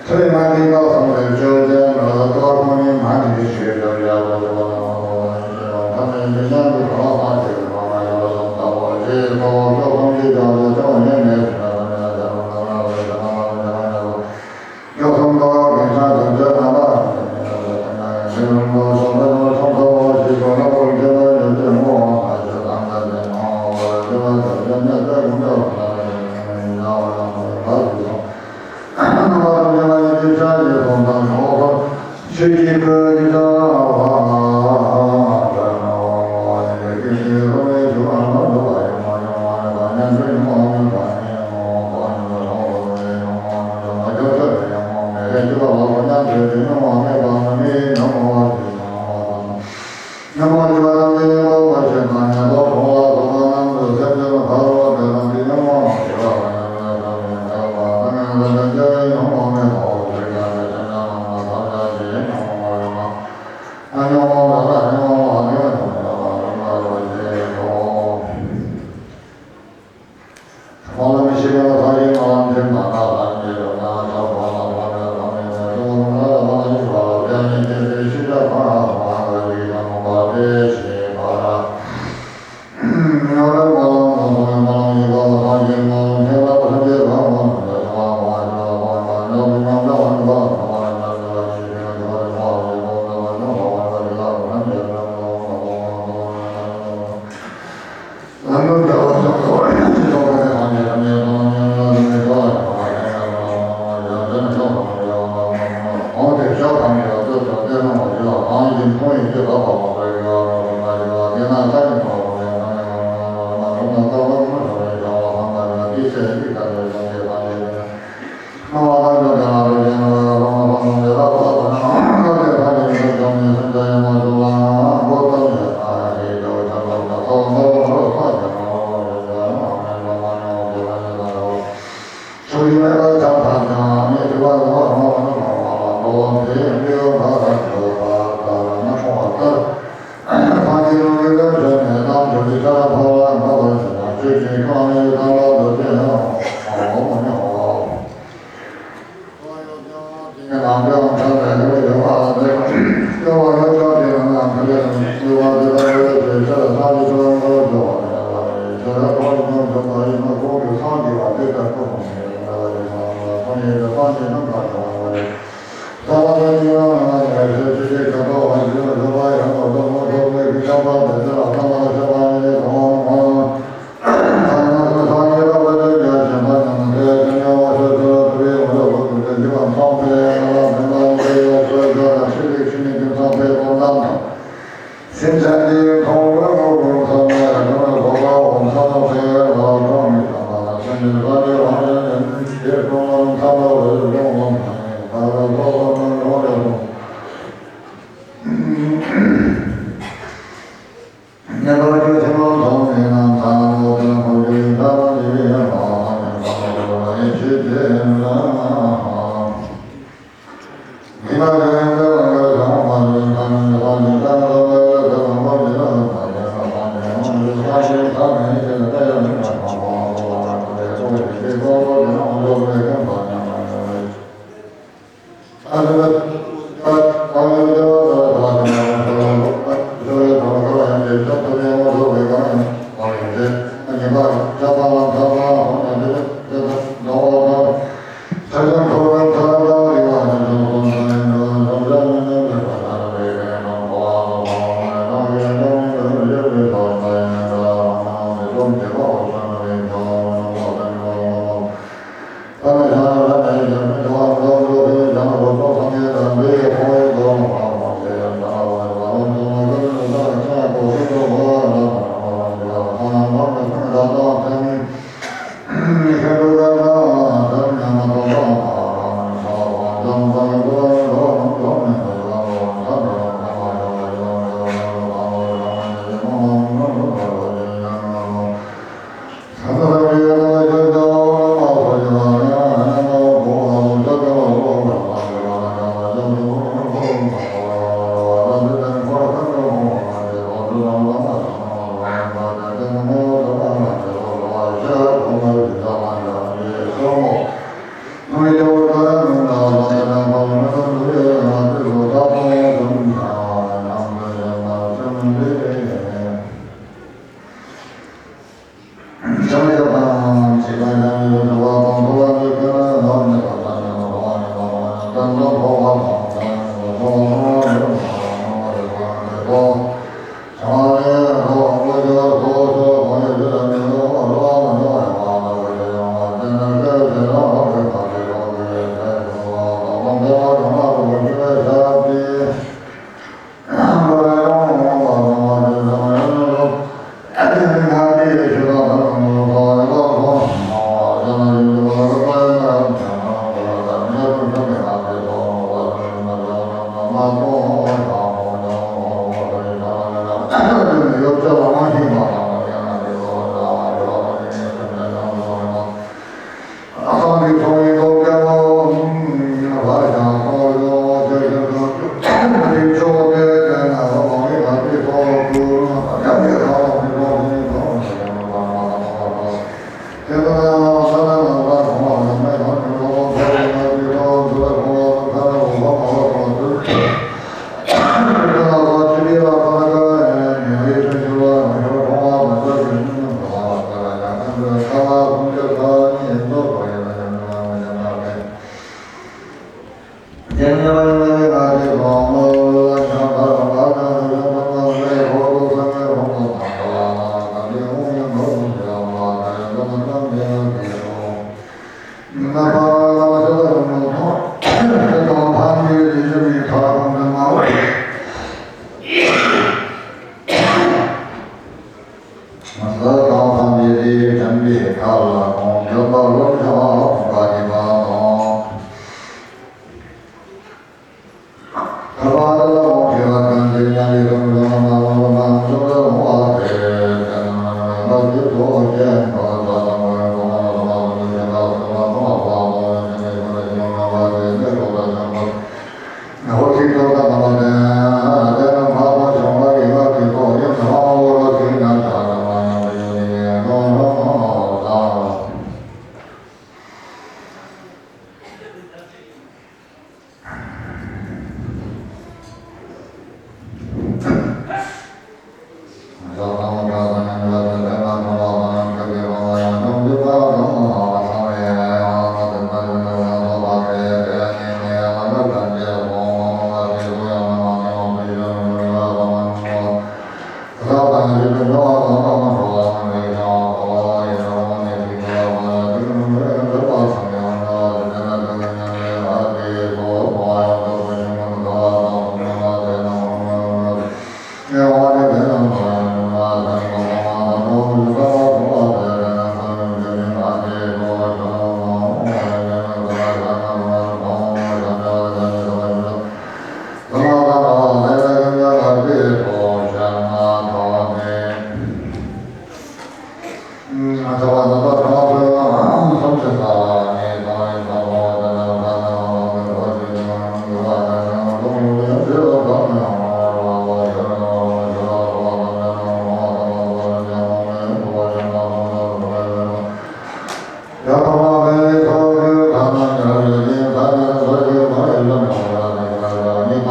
ཚུལ་མ་འདྲེས་པ་གསུམ་ལས་སྤྱོད་ལྡན་ལ་རྟོག་པ་ཁོ་ནས་མ་འདྲེས་ཞེས་བརྗོད་ཡ་ལ་སོགས་པ་ལ་མ་སོགས་པ་ཡིན་ཞེས་པ་ཐ་མའི་ལུས་ཉམས་སུ་བླང་བ་ཞེས་པའི་མ་མ་ཡིན་པ་གསུམ་ལྟ་བུ་ཞེས་སོགས་སྐྱོ་གསུམ་གྱི་བྱ་བའི་སྐྱོ་ཉེས་མེད་ཟེར་ན་ལ་ཉེས་ཟེར་ན་ལ་ཉེས་ཟེར་ན་ལ་ཉེས་ཟེར་ན་ལ། སྐྱོ་གསུམ་ལྟ་བ་གི་ཆ་དང་བཅས་རྣམ་པ་ལ་ཉེས་ཟེར་ན་ལ་ཉེས་ཟེར་ན་ལ་ཉེས་ཟེར་ན་ལ་ཉེས་ཟེར་ན་ལ། ཉོན་མོངས་པ་དང་ཉེས་པ་ཐམས་ཅད་ཉོན་མོངས་པ་མེད་པ་ནི་མི་སྣང་བ་ཞིག་སྣང་བ་དང་། ཉོན་མོངས་པ་ཞེས་དང་ཉེས་པ་བ་ཞེས་དང་ཉེས་པ་ཕོངས་པ་སོགས་པ་རྣམས་སུ་སེམས་ཅན་ཕ་རོལ་ཏེ་རང་གི་ཉོན་མོངས་པ་ཞེས་པ་དང་ཉེས་པ་ཐམས་ཅད་ཉེས་པ་དང་ཉེས་པ་ཐམས་ཅད་ཉོན་མོངས་མེད་པའོ་ཞེས་བྱ་སྟེ་སེམས་ཅན་རྣམས་ལ་ཐམས་ཅད་ཀྱི་ཉོན་མོངས་པ་ཡོད་ན། ཉོན་མོངས་པ་ལ་ཉོན་མོངས་པ་མེད་པ་ཉོན་མོངས་པ་ཡོད་པ་ཞེས་སོ།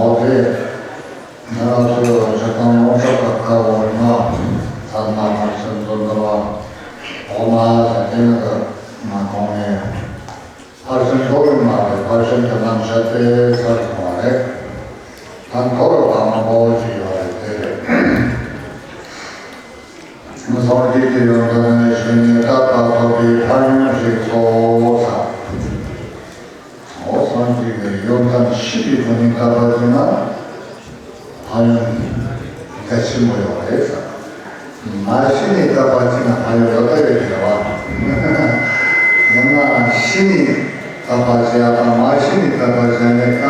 འོ་དེ། ང་རང་ཚོ་སྤྱིར་བཏང་ལུང་ཕྱོགས་ཀྱི་བཀའ་འོག་མ། ཚད་མ་ཕར་ཕྱིན་བརྩོན་འགྲུས་པ། འོག་མ་ཟེར་དེ་ནི་ང་གོང་ནས་ཕར་ཕྱིན་མདོར་བསྡུས་མ་རེད། ཕར་ཕྱིན་དེ་རྣམ་བཤད་དེ་ཚར་སོང་བ་རེད། ད་མདོར་བསྡུས་པ་མང་པོ་ཞིག་ཡོད་རེད། དེ་རེད། སངས་རྒྱས་ཀྱི་ཡོན་ཏན་ནི་ཤེས་ནས་དད་པ་ཐོབ་པའི་ཕན་ཡོན་ཞིག་སོ་ཟེར། འོ་སངས་རྒྱས་ཀྱི་ཡོན་ཏན་ཤེས་པའི་སྒོ་ནས་དད་པ་བྱས་ན་ཕན་ཡོན་གལ་ཆེན་པོ་ཡོད་རེད་ཟེར། མ་ཤེས་ནས་དད་པ་བྱས་ན་ཕན་ཡོན་ཡོད་དོ་ཡོད་ཀྱི་རེད་བ། ཡང་ན་ཤེས་ནས་དད་པ་བྱེད་ཡ་དང་མ་ཤེས་ནས་དད་པ་བྱེད་ཡ་གཉིས་ཀ་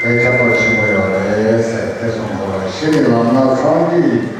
དཔེ་ཁྱད་པར་ཆེན་པོ་ཡོད་རེད་ཟེར། དེ་གསུངས་དགོས་རེད། ཤེས་ནས་ལམ་སྣ་ཚང་གིས།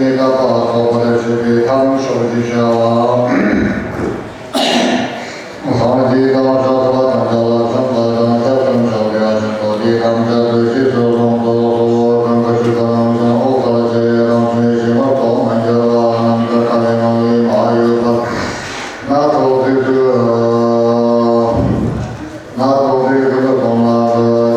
ནི་དག་པ་རྫོགས་པར་བྱེད་པའི་ཐབས་མཆོག་ཅེས་བྱ་བ། སངས་རྒྱས་དང་ཤཱཀྱ་དང་ཤཱཀྱ་ཐམས་ཅད་ལ་ཕྱག་འཚལ་ལོ། ཞིང་དུ་སྡོད་པའི་ཐམས་ཅད་ཀྱི་རྗེས་སུ་བཟུང་དུ་གསོལ། ཀུན་དགའ་བོ་དང་ནམ་ཞིག་འོད་གསལ་ཆེ་བའི་རང་བཞིན་ཤེས་པ་རྫོགས་མ་གྱུར་པ་རྣམས་ཀྱི་ཐ་མལ་པའི་མ་ཡུལ་དུ་སྣ་ཚོགས་ཚིག་ཏུ། སྣ་ཚོགས་ཚིག་ཏུ་གསུངས་ལ་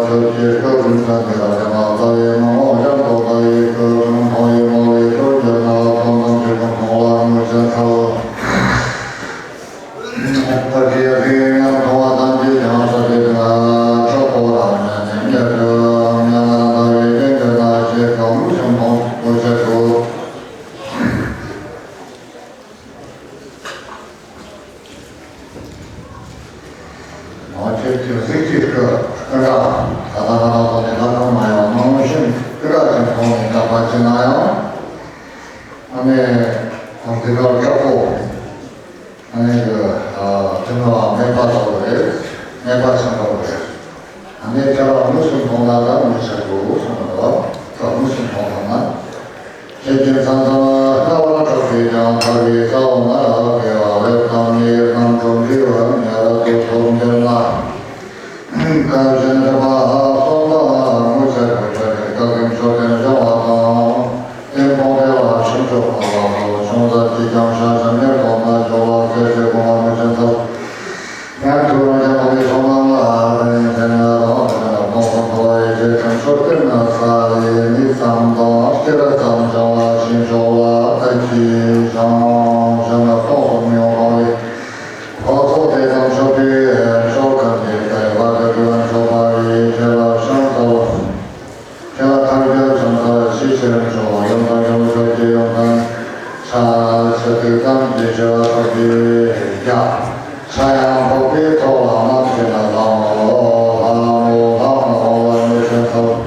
ཆོས་ཀྱི་སྐུ་ཀུན་ཚང་གི་རབ་འབྱམས་ལ་ལྟ་བའི་མ་འོངས་འཇམ་ཏོག་ཏོ་ཡི་སྐུ་མཐོང་བའི་མོ་ལས་སོར་གྱི་སྣང་བ་ཙམ་ཙམ་ཞིག་ཏུ་མཐོང་ལ་མངོན་ཤེས་ཐོབ། ད་ཀྱི་ཡ་གི་ཉམས་མཐོང་བ་ཐམས་ཅད་ཀྱང་ས་དེ་ན་ཆོག་པོ་རང་ཉིད་ནས་ཉེར་འགྲོ་ཉམས་ལ་ལྟ་བའི་རྟེན་འབྲེལ་ན་ཞེས་གང་བྱུང་མཐོང་དགོས་ཆེད་དུ། ང་ཚོས་དུས་ཚིགས་ཀྱི་སྐུ་ཀུན་དགའ་ད་ལྟ་ང་རང་ཚོ་ནས་ལྷ་ཁང་མ་ཡང་མང་ཤིང་ཀུན་དགའ་ཅན་ཐོག་ནས་བསྒྲགས་པ་ཅི་ན་ཡང་ཨ་ནེ་དང་དེ་གར་དྲག་པོ་ཨ་ནེ་གི་དེ་ནི་མེད་པ་ཐོབ་རེད། མེད་པ་ཆེན་པོ་རེད། ཨ་ནེ་དེ་ལ་དངོས་སུ་མཐོང་ན་ད་མི་ཆགས་འདུག་གསུངས་པ་རེད་བ། དངོས་སུ་མཐོང་ཐུབ་ན། ཤེར་ཕྱིན་མཚན་ཙམ་རྣ་བར་གྲགས་པས་ཀྱང་ཐར་པའི་ས་འོག་མར་སྐྱེ་བ་ལེགས་ཙམ་ལས་རྣམ་གྲོལ་འབྲས་བུ་ཉེ་རབ་ཏུ་ཐོབ་འགྱུར་ན། སྐབས་གཞན་དྲི་མ་གསུམ་དང་དངོས་གསལ་དུ་འཆར་བའི་སྐབས་ཀྱི་མཆོད་རྟེན་བཞེངས་པ་དང་། རྟེན་སྤངས་ཏེ་ལ་ཆུ་མཆོད་ཕུལ་བ་སོགས་ཆུང་ཙག་གཅིག་ཀྱང་བྱ་ཞིང་མྱུར་དུ་མ་འབྱོར་བ་གལ་ཏེ་དགོངས་པ་མི་ཆེན་ཐབས། ཡང་ཐུགས་རང་རྒྱལ་པོའི་ཕྱོགས་རྣམས་ལ་ཕན་ཕྱིར་ན་རང་དང་སྟོང་གསུམ་འཁོར་བའི་རྗེས་དྲན་མཆོད་རྟེན་ན་ས་ལའི་མི་ཙམ་དང་སྐྱེ་ར་ཙམ་བྱང་བ་ཞིང་མཆོག་ལ་ལྟ་ཅི་ཞིང་། གཞན་ལ་སྟོང་གསུམ་མི་འོང་བའི་འཕགས་ཚོགས་དེ་དང་མཆོད་པའི་མཆོག་གམ་དེ་ལྟ་བའི་བར་དུ་དུ་མཆོད་པ་ཡི་ཆེ་ལ་ཤང་ཚ་བ། ཁྱེད་ལ་ཐར་པའི་བྱང་ས་ཤེས་ཕྱིར་མཆོག་ཡོན་དང་ཡོན་ཚོགས་ཀྱི་ཡོན་ཏན་ཆ་ཆ་དུས་ཙམ་གྱི་ཆེ་བ་ཐོབ་པའི་རྒྱ་ཆ་ཡང་ཐོབ་པའི་ཐོག་ལ་རྣམ་ཤེས་ལ་ལྷ་མོ་ལྷ་མོ་ལྷ་མོ་ལ་མི་ཆེན་ཐོབ།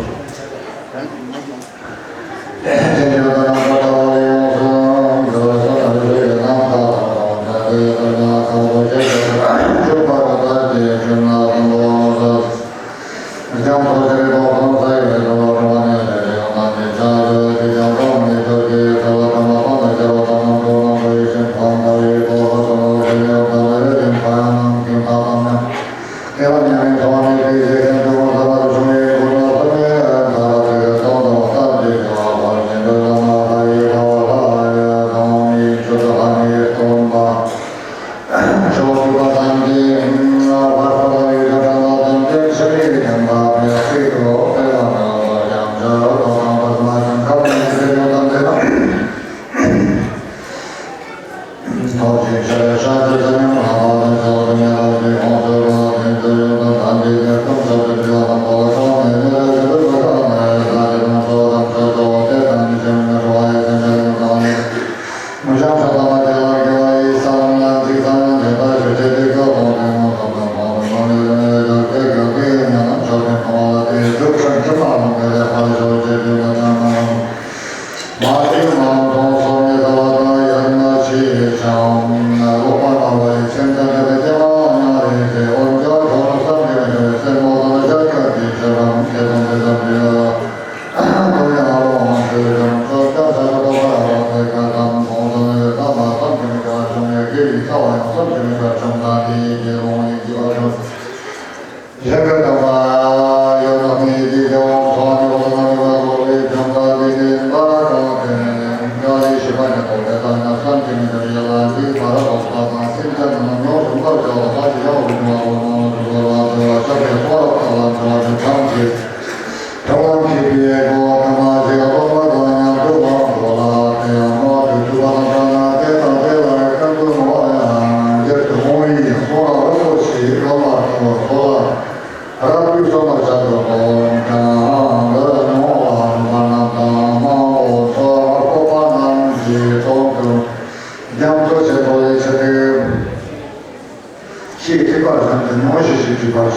ཤེས་ཐིག་པར་བཞག་སྟེ་མྱོང་ཞིང་ཞིག་སྒྲིབ་པར་བྱ།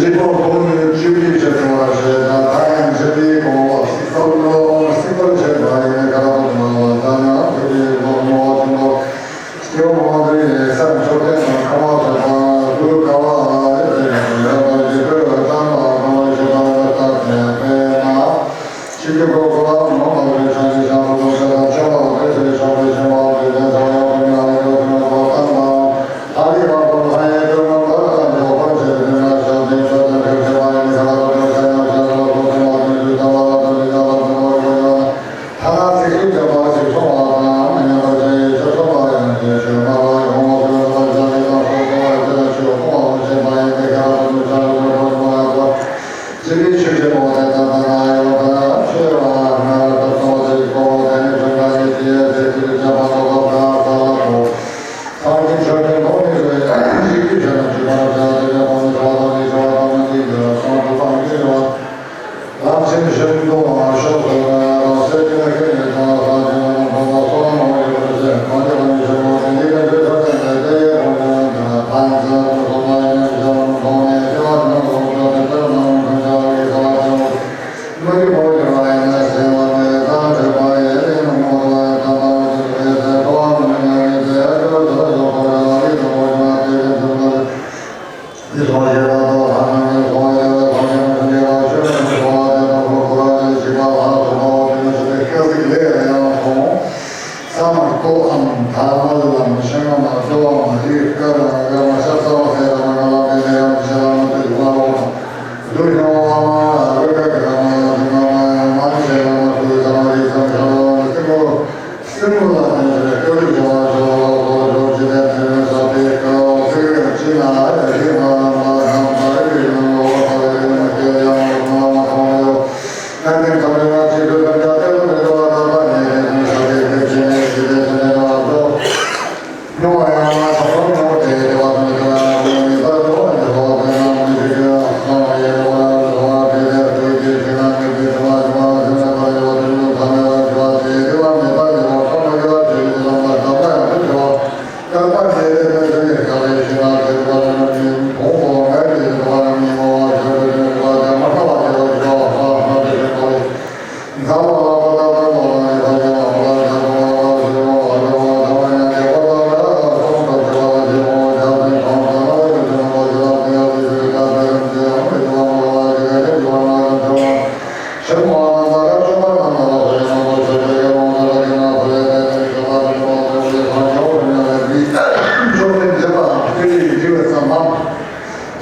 རིག་པ་གོང་ནས་བཅུ་གཅིག་བྱེད་ཐུབ་པར་བྱེད་ཅིང་། ཐ་སྙད་བཞི་པའི་གོང་ལ་སྲིད་པ་སྲིད་པར་བྱེད་པ་ཡིན་ནས་ཁ་ཐོག་ཏུ་མ་ལ་ཐ་སྙད་བཞི་པའི་གོང་ངོ་བོ་ཆེན་པོ། སྐྱེ་བོ་མང་པོའི་སེམས་མཆོག་ལྡན་དང་ཁམས་མ་ཐོབ་པ་དགུ་དགའ་བ་ཡོད་པའི་ཡོད་པ་ཞིག་ཏུ་བསམ་པ་གང་བ་ཞིག་པ་ལ་བརྟགས་ཏེ་དཔེར་ན། ཆོས་ཀྱི་སྒོ་ཀུན་ལ་མ་ཕོག་པའི་བྱང་ཆུབ་ཤིང་ལ་སོགས་པ་དང་། ཆོས་ལ་འདུས་པའི་ཕྱོགས་པའི་ཤིང་ལ་འདུས་པའི་ས་ཡོག་པའི་མི་ལ་ཡོད་པའི་ཤིང་ལ་སོགས་པ་དང་། ཨ་རི་བ་པོ་ལྷ་ཡི་སྟོན་མོ་ལ་འཇོག་པར་བྱེད་པའི་མི་ལ་ཤོག་ཅིང་ཆོས་དང་ཕན་ཆེ་བ་ཡིན་ས་ལ་སོགས་པའི་ས་ཡང་ཤ་ལ་སོགས་པའི་མ་དོན་ཞུ་དང་བ་ལ་དོན་ཞུ་དང་བ་དོན་མོ་ཞུ་ཡང་ཐ་ན་ཚིག་རྩུབ་བརྗོད་པ་ཞིག་སོང་བ་དང་མི་སྙན་པར་བྱ་ཡི་ཆོས་སོགས་པ་ཡང་ཞེས་ཞུ་མ་བ་ཡོང་བ་སོགས་པ་བྱ་མི་དང་སོགས་སོང་བ་ཞེས་ལ་ཆོས་སྤོང་བ་བྱེད་པ་ཡིན་པའི་ཁ་ལ་སོགས་པའི་ཆ་ལ་སོགས་པ་མ་ཡང་བ། སྤྱི་པའི་ཆོས་ཀྱི་འོག་ཏུ་ད་ལྟ་ན་ཡོད་པ་ཆོས་པ་སྔར་ལ་སོགས་པའི་གོ་དེ་ནི་དོན་དག་ཉིད་ཀྱི་ཚེ་ཚུལ་ཁྱབ་པ་ལོག་པ་དང་ས་ལ་གོ། སངས་རྒྱས་ཆོས་ཀྱི་འོག་ནི་རེ་ཞིག་གིས་བྱས་ན་ཅི་ལྟར་བྱ་དེ་ནི་ཁོང་ནི་ཆོས་དང་ནི་ཆོས་དང་མི་འདི་འདི་ལ་སོང་དུ་སངས་རྒྱས་ཡོད། ལམ་སེམས་ཤིན་ཏུ་ཨ་ཤོག་ཏུ་རང་སེམས་ཀྱི་ནི་ཀྱི་ནི་ཐ་ན་ཐ་ཇི་ནི་ཁོང་ལ་སོང་མ་ཡོད་པར་ཟེར་གང་གི་ལ་ནི་ཤོག་དེ་ནི་ཀྱི་ཆོས་ཀྱི་ནི་དེ་ཡི་ཁོང་ནི་ཐ་ན་ཐ་ན་ཐ་ན་ཐ་ན་ཐ་ན་ཐ་ན་ཐ་ན་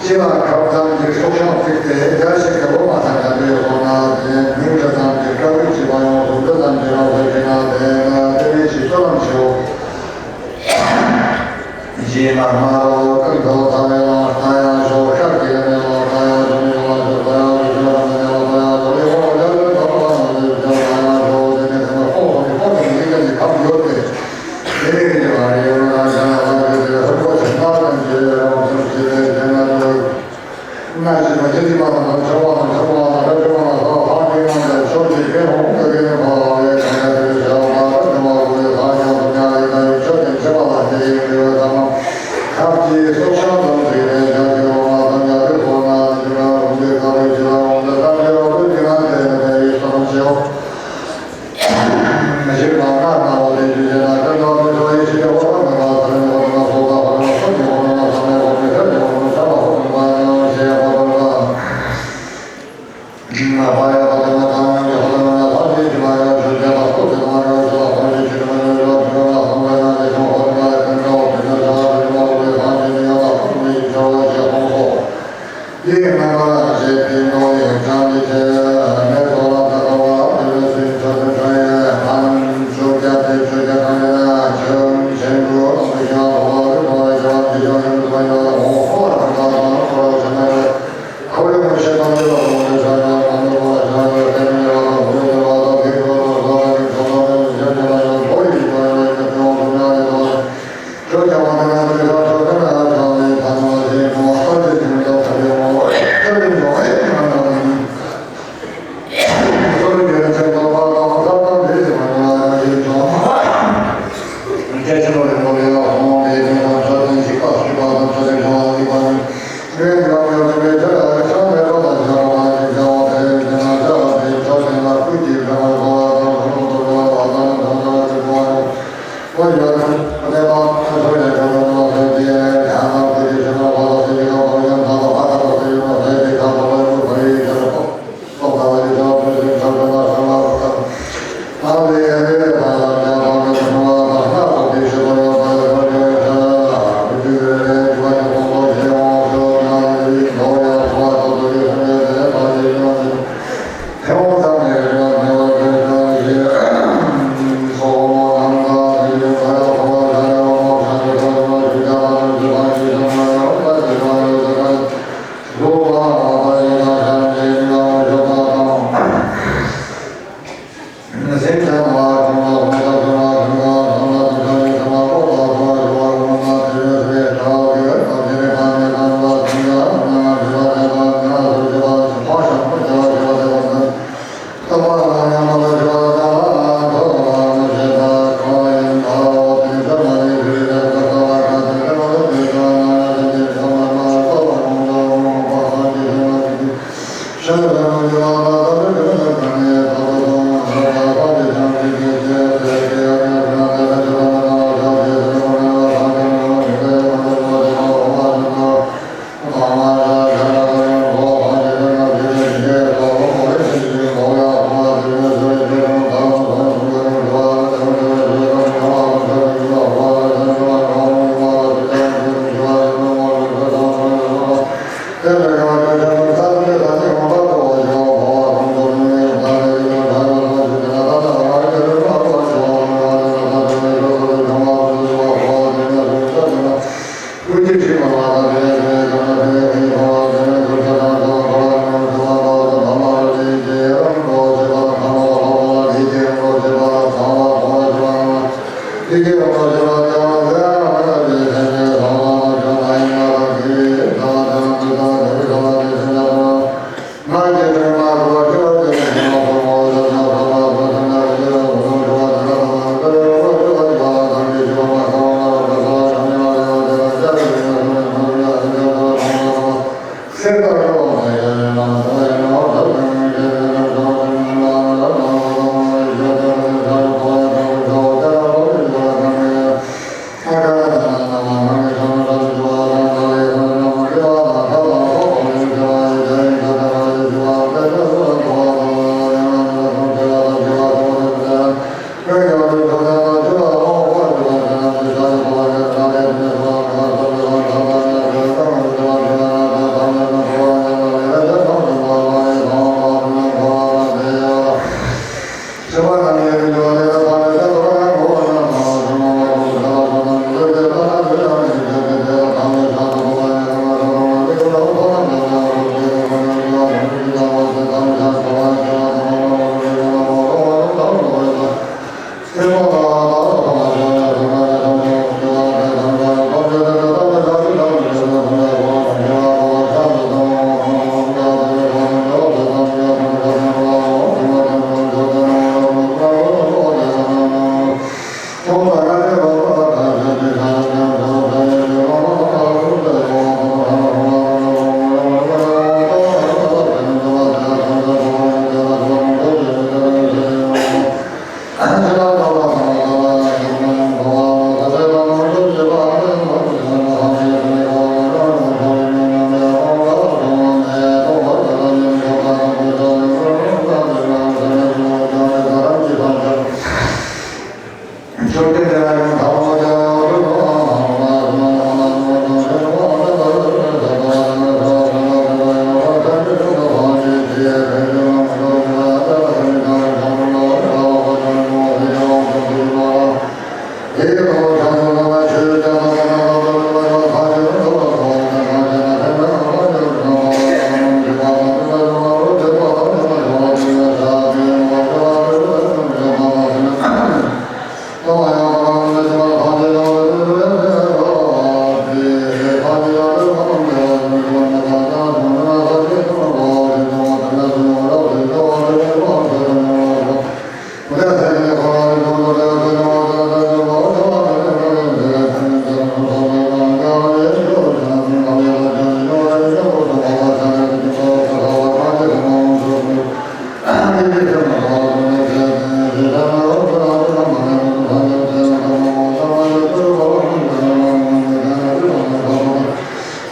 ཤེས་པ་ཁབ་ཙམ་གྱི་སྲོག་ཤིང་བརྩིགས་ཏེ་རྒྱ་ཞིག་གི་ལོ་མ་ཚང་ག་འདྲ་ཡོད་སོང་ན་དེ་མིང་འདྲ་ཙམ་གྱི་དཀའ་ལས་བྱེད་པ་ཡོངས་སུ་འདི་ཙམ་གྱི་རང་བཞིན་གྱི་ན་དེ་ན་དེ་རིགས་ཀྱི་སྤྱོད་ལམ་ཆེའོ། ཞེས་མ་སྨྲ་རོ། ཀུན་ཏུ་ཚང་བའི་ལམ་སྣང་ཡང་ཞོག་ཤ་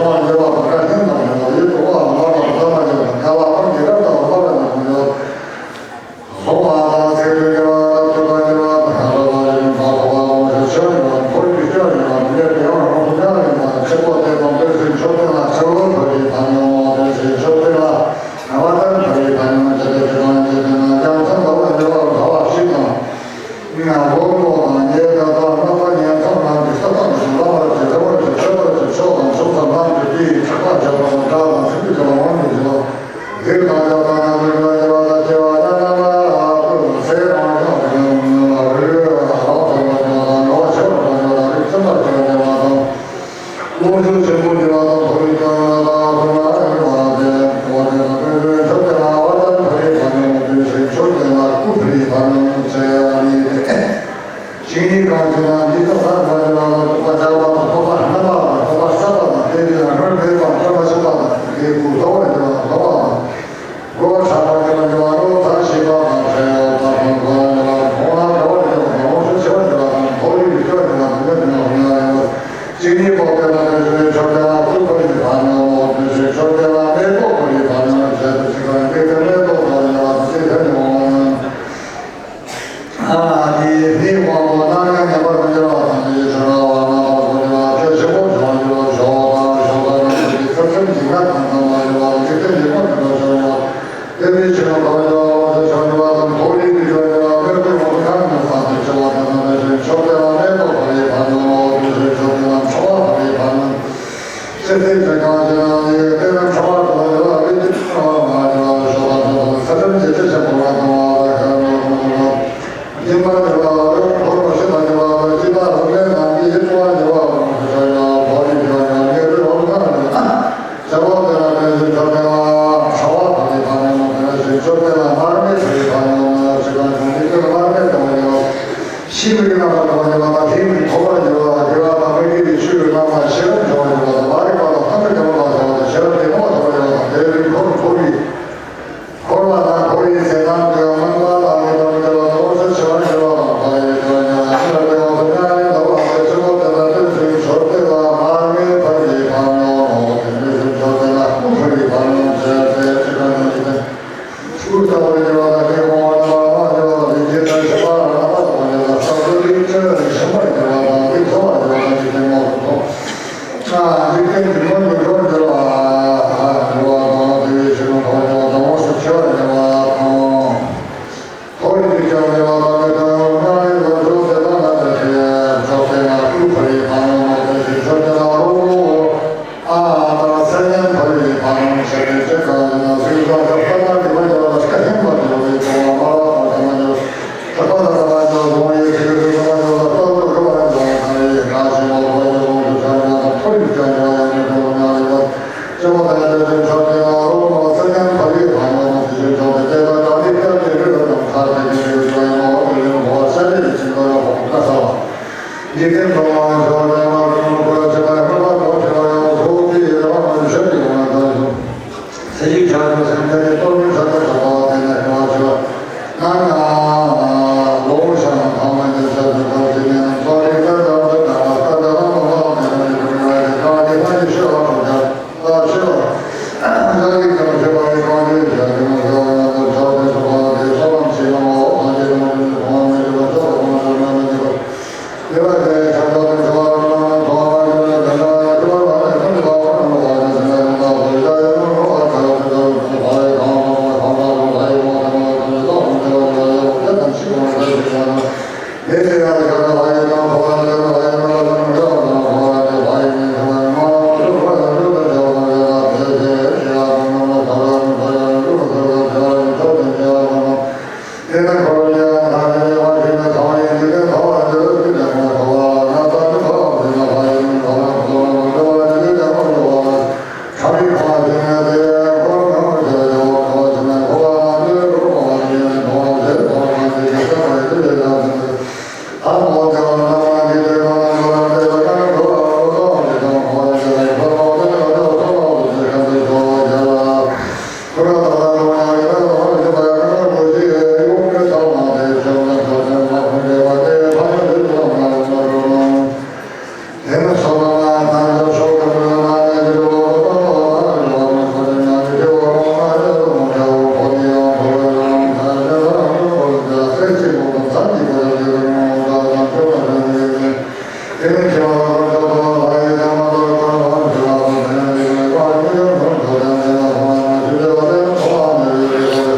ཆུང་བ་ཡོད་པ་དང་བཀའ་དྲིན་དང་ཡོད་པ་ཡིད་དུ་འོང་བ་ལ་ལ་ལ་ལ་ལ་ཡོད་པ་ཁ་ལ་ཁོང་གི་རབ་དང་ལ་ལ་ཡོད་པ་ཡོད། ལྷོ་བ་དང་ཚེ་འདུལ་གྱི་བ་དང་ཐུབ་པ་གྱི་བ་དང་ཧ་ར་པ་ཡིན་པ་ཐོབ་པ་ལོངས་སྤྱོད་ཆོས་ཡིན་པ་འཁོར་གྱི་སྐྱོན་ཡིན་པ་ངེས་པའི་དབང་རང་སུ་ཉམས་ཡིན་པ་ཆེ་པོ་དེ་དང་བསྟན་སྲིད་མཆོད་རྟེན་ལ་ཆེ་བོ་ཐོབ་ཀྱི་ཐ་སྙད་མོ་བསྟན་སྲིད་མཆོད་རྟེན་ལ་ང་བ་དང་ཐོབ་ཀྱི་ཐ་སྙད་ཇི་ལྟར་ཇི་ལྟར་ཇི་ལྟར་ན་ཀྱང་ཚང་དག་པ་ཉེ་བར་དགའ་བ་ཞིག་དང་། ང་མགོན་པོ་དང་ཉེ་དགའ་དང་རྣམ་པ་ཉེ་ཚང་རྣམས་ཀྱི་ས་ཐག་ཏུ་ལམ་བར་གྱི་རི་བར་གྱི་ཆོས་བར་གྱི་ཕྱོགས་དང་ཕྱོགས་དང་རྣམས་ཀྱི་དེའི་ཆགས་པ་བྱེད་པ་དང་སྒྲ་དང་ཚིག་གི་བྱ་བ་དབང་གིས་བྱེད་པ། འདིར་དང་ཆགས་དང་ང་ཚོའི་ལ་ཡེ་བ་དང་སྐྱེ་བ་ཡང་ན་ལ་ཨ་ཏུ་སེ་རང་བྱུང་གི་ལ་རི་རང་ཚོ་ལ་སྐྱེ་བ་དང་ངོ་བོ་ཆེ་བར་སྐྱེ་བ་དང་རིགས་ཚིམ་པར་སྐྱེ་བ་སྐྱེ་བ་དང་། ལོངས་སྤྱོད་ཆེན་པོ་སྐྱེ་བ་དང་མཐོ་རིས་སྐྱེ་བ་དང་ཨ་ཏུ་ན་ཨ་རི་མ་ར་ཏེ་འོ་ཏེ་དང་ཀུན་གཞི་མཆོད་དེ་ལ་བ་དང་མཐོ་རིས་བ་ནི་མོ་ཏེ་ཞིག་མཆོད་དེ་ལ་སྐུ་མཐོ་རིས་བ་ནི་མོ་ཚེ་ཨ་རི་ཏེ། བཤེས་གཉེན་གང་ཞིག་ན་འདི་ལྟར་ལྷག་པར་སྦྱོར་བ་ལ་རྟོག་པ་ཆགས་པ་དང་རྟོག་པ་སྐྲག་པ་དང་དེ་དུས་ཡང་སྔར་མེད་པར་སྐྲག་པ་ཆགས་པ་དང་དེའི་སྐུ་ལྟ་བར་འགྱུར་བ་ལྟ་བ་དང་། གོ་བ་ཁྲ་བར་འགྱུར་བ་འགྱུར་བ་རོ་ཐ་ཤེས་པ་དང་ཕྲལ་བ་དང་གོ་བ་འགྱུར་བ་མཐོང་བ་འདྲ་བར་འགྱུར་བ་དང་ལོངས་སྤྱོད་ཆེ་བར་འགྱུར་བ་དང་མཐོ་རིས་ཀྱི་སྐྱོན་འགྱུར་བ་དང་ཉམས་ཉམས་ཡང་ཡང་བ། གཅིག་ཉིད་པོ་དེ་ལ་དོན་ཞིང་ཆོས་དེ་ལ་སྐུ་མཐོ་རིས་བར་སྣང་ལོ་དོན་ཞིང་ཆོས་དེ་ལ་མེ་ཏོག་མཐོ་རིས་བར་སྣང་བྱས་ཏེ་ཚིག་དང་ཡི་གེ་དེ་མེ་ཏོག་མཐོ་རིས་བར་སྣང་བྱས་ཏེ་ཚིག་དང་ཡི་གེ་དེ་མེ་ཏོག་མཐོ་རིས་བར་སྣང་། ཨ་ནི་དེའི་དབང་པོ་རྣམ་ལྔ་ངེས་པར་མི་འགྱུར་བ་དང་དེའི་ཆོས་ར་བ་རྣམ་པར་དག་འགྱུར་བ་ཆོས་ཆེན་པོ་བྱུང་བ་འགྱུར་བ་ཞོག་དང་ཞོག་དང་རྣམ་པར་གྱི་ཚུལ་ཁྲིམས་ཀྱི་ངག་དང་ཚང་མ་འགྱུར་བ་འཇིག་རྟེན་གྱི་ཀུན་ཏུ་འགྲོ་ཆོག་ཡོད། དེ་ལས་ཕྱི་ནང་བར་འགྱུར་བ་འོད་ཟེར་ཆོག་འགྱུར་བ་དང་མཐོ་རིས་ཀྱི་ཆོག་འགྱུར་བ་དངོས་པོའི་འོད་ཁམས་ནི་ས་དེ་ཆེ་བ་དང་རྣམ་པ་ཞིང་ཆོག་དེ་ལ་མེ་ཏོག་ཕ་རིའི་བར་སྣང་ལོ་དེ་ཞིང་ཆོག་དེ་ལ་ཁྲོ་བ་ཕ་རིའི་བར་སྣང་། ཚེ་ཚེ་ཚེ་གང་ཞིག་ན་ཡི་གེ་དེ་རྣམས་ཁྲོ་བ་དང་འགྱུར་བ་རིགས་ཀྱི་ཁྲོ་བ་མ་འགྱུར་བ་ཞོག་དང་ཞོག་དང་ཚེ་ཚེ། ཤེས་མི་རིགས་རྣམ་པར་གྲོལ་བར་འགྱུར་བ་དང་། ལྷའི་མིག་གོ་བར་འགྱུར་བ་དང་། དགེ་བ་དང་མི་དགེ་བའི་ཆོས་རྣམ་པར་ཤེས་པར་འགྱུར་བ་དང་། མ་རིག་པ་དང་ཐ་མལ་པའི་ཁམས་ལ་སོགས་པ་དང་། ཤེས་རབ་ཀྱིས་མངོན་པར་མཐོ་བར་འགྱུར་བ་དང་། དེ་ཡི་འཁོར་འཁོར་བའི། འཁོར་བ་དང་འཁོར་བའི་ཚེ་རྣམས་ཀྱི་མུན་པ་ལ་ངེས་པར་འགྱུར་བ་དང་། འོད་གསལ་ཆེ་བར་འགྱུར་བ་དང་། མཐའ་ཡས་ཀྱི་ཉམས་ལེན་ལ་བརྟེན་པ་དང་། ཉམས་ལེན་ལ་བརྟེན་པ་དང་། ཆོས་འཁོར་དེ་དང་དེར་བྱོན་པའི་མཆོད་རྟེན་ལ་མར་མེ་ཕུལ་བའི་ཕན་ཡོན་ནོ། དེ་མེ་བཞིན་མཆོད་རྟེན་ལ་སྐུ་ཕུལ་བའི་ཕན་ཡོན་ཟེར་ཏེ། ཅི་གང་ཡིན་ཏེ། ཆུ་ལྟ་བུར་འགྱུར་བ་དང་། ལྷའི་དབང་པོ་རྣམ་པར་སྣང་བར་འགྱུར་བ་དང་། ལྷན་ཅིག་ཏུ་ཞི་བ་རྣམ་པར་དག་པར་འགྱུར་བ་དང་། ས་རྡུལ་ལས་ཆེ་བར་ཞིམ་པར་འགྱུར་བ་དང་། ལུས་ཚ་བར་འགྱུར་བ་དང་། འཇིག་རྟེན་ངོ་བོ་མཐོ། ཨ། འཇིག་རྟེན་འཇིག་རྟེན་འཇིག་རྟེན་འགྱུར་བ་འགྱུར་བ་དང་། དེ་བས་ཕྱི་ནང་འཕགས་པ་འགྱུར་བ་དང་། འོད་གསལ་ཆེ་བར་འགྱུར་བ་དང་། མཐོ་རིས་ཀྱི་ཆར་འགྱུར་བ་དང་། དེ་ལྟར་ཉམས་ལེན་ལ་འཇུག་པ་དེ་དག་ལ་ལྟོས་ཤིག། མཆོད་རྟེན་ལ་སྐུ་ཕུལ་བའི་ཕན་ཡོན་ནོ། དེ་བཞིན་མཆོད་རྟེན་ལ་རོལ་མོའོ། ཨ། ལྟར་ཚེ་ལེན་ཕུལ་བའི་ཕན་ཡོན་ཆེ་བའི་ཕྱིར་གང་ཡིན་ན། གཟུགས་སུ་ལྷག་པ་དང་། སྒྲིབ་པ་འགྱུར་བ་དང་། སྐད་སྙན་པར་འགྱུར་བའི་གོ་འཕང་སྨྲ་བ་དང་ཐ་མལ་འགྱུར། ལྷག་པ་དང་ཐ་མལ་འགྱུར་གསུངས་པའི་ཚིག་གི་ཚིག་ཐ་མལ་འགྱུར་ལ་རྟག་ཏུ་རིག་པ་ལས་བྱུང་བ་དང་། ཡི་དྭགས་ཀྱི་མོས་པ་ཡི་དབང་དུ་བྱ་བ་དང་། མཐོ་རིས་ཀྱང་འགྱུར་བ་ཡང་མི་འགྱུར་བ་ཉམས་ལེན་པ། སྐྱེ་བོ་དང་ཡང་དག་པའི་མཆོད་རྟེན་ལ་རོལ་མོ་ལ་ཚེ་ལེན་ཕུལ་བའི་ཕན་ཡོན་ནོ། དེ་བཞིན་འབྱུང་པོ་དེ་དག་བདག་ནི་སྐྱབས་དེ་ལུས་དང་ཚར་དེ་ཉིད་ཀྱི་འགྱུར་བའི་ངོ་བོ་དེ་ལས་འཁོར་བ་ཤ་རིགས་ཀྱི་འཆིང་རྒོད་ལ་ཕོག་པའི་དཀའ་ས་བ། འཇིག་རྟེན་འགྲོ་བ་མཆོད་པའི་མ་ལུས་མཁོ་ཆེ་བའི་ཕུར་པ་གོ་ཆེ་བ་ཡང་གཟུགས་ཀྱི་རེ་བ་མ་ལུས་ཤ་རིགས་ཡོང་བ་དང་། ཚེ་གཅིག་ཆགས་པའི་སེམས་ཅན་ནི་གཏོར་མའི་ཚར་དུ་ཆགས་པ་དེ་ནས་ཤི་བ་ཆེ་བ། ང་ང་ལོ་ཤ་ན་ཐ་མ་གི་ཆ་དུ་བར་དེ་ནས་ཚོགས་ཀྱི་ལྟར་དམ་དུ་བཏང་བ་ལྟར་དུ་ལམ་མ་བ་དེ་ནས་ཀྱི་ཀུན་ལ་ཡི་གང་གི་ལྷ་ཡི་ཤི་བ་ཆུང་ཆ། ལ་ཤི་བ། ལ་ཡི་ཀྱང་ཤི་བ་ཡི་གང་གི་ཤ་དུ་མ་ཤི་བ་ཡང་དུ་ཆགས་ཏེ་སོགས་པ་དེ་ཚོགས་ལམ་ཕྱི་ལམ་འོག་ཐམས་ཅད་དུ་མ་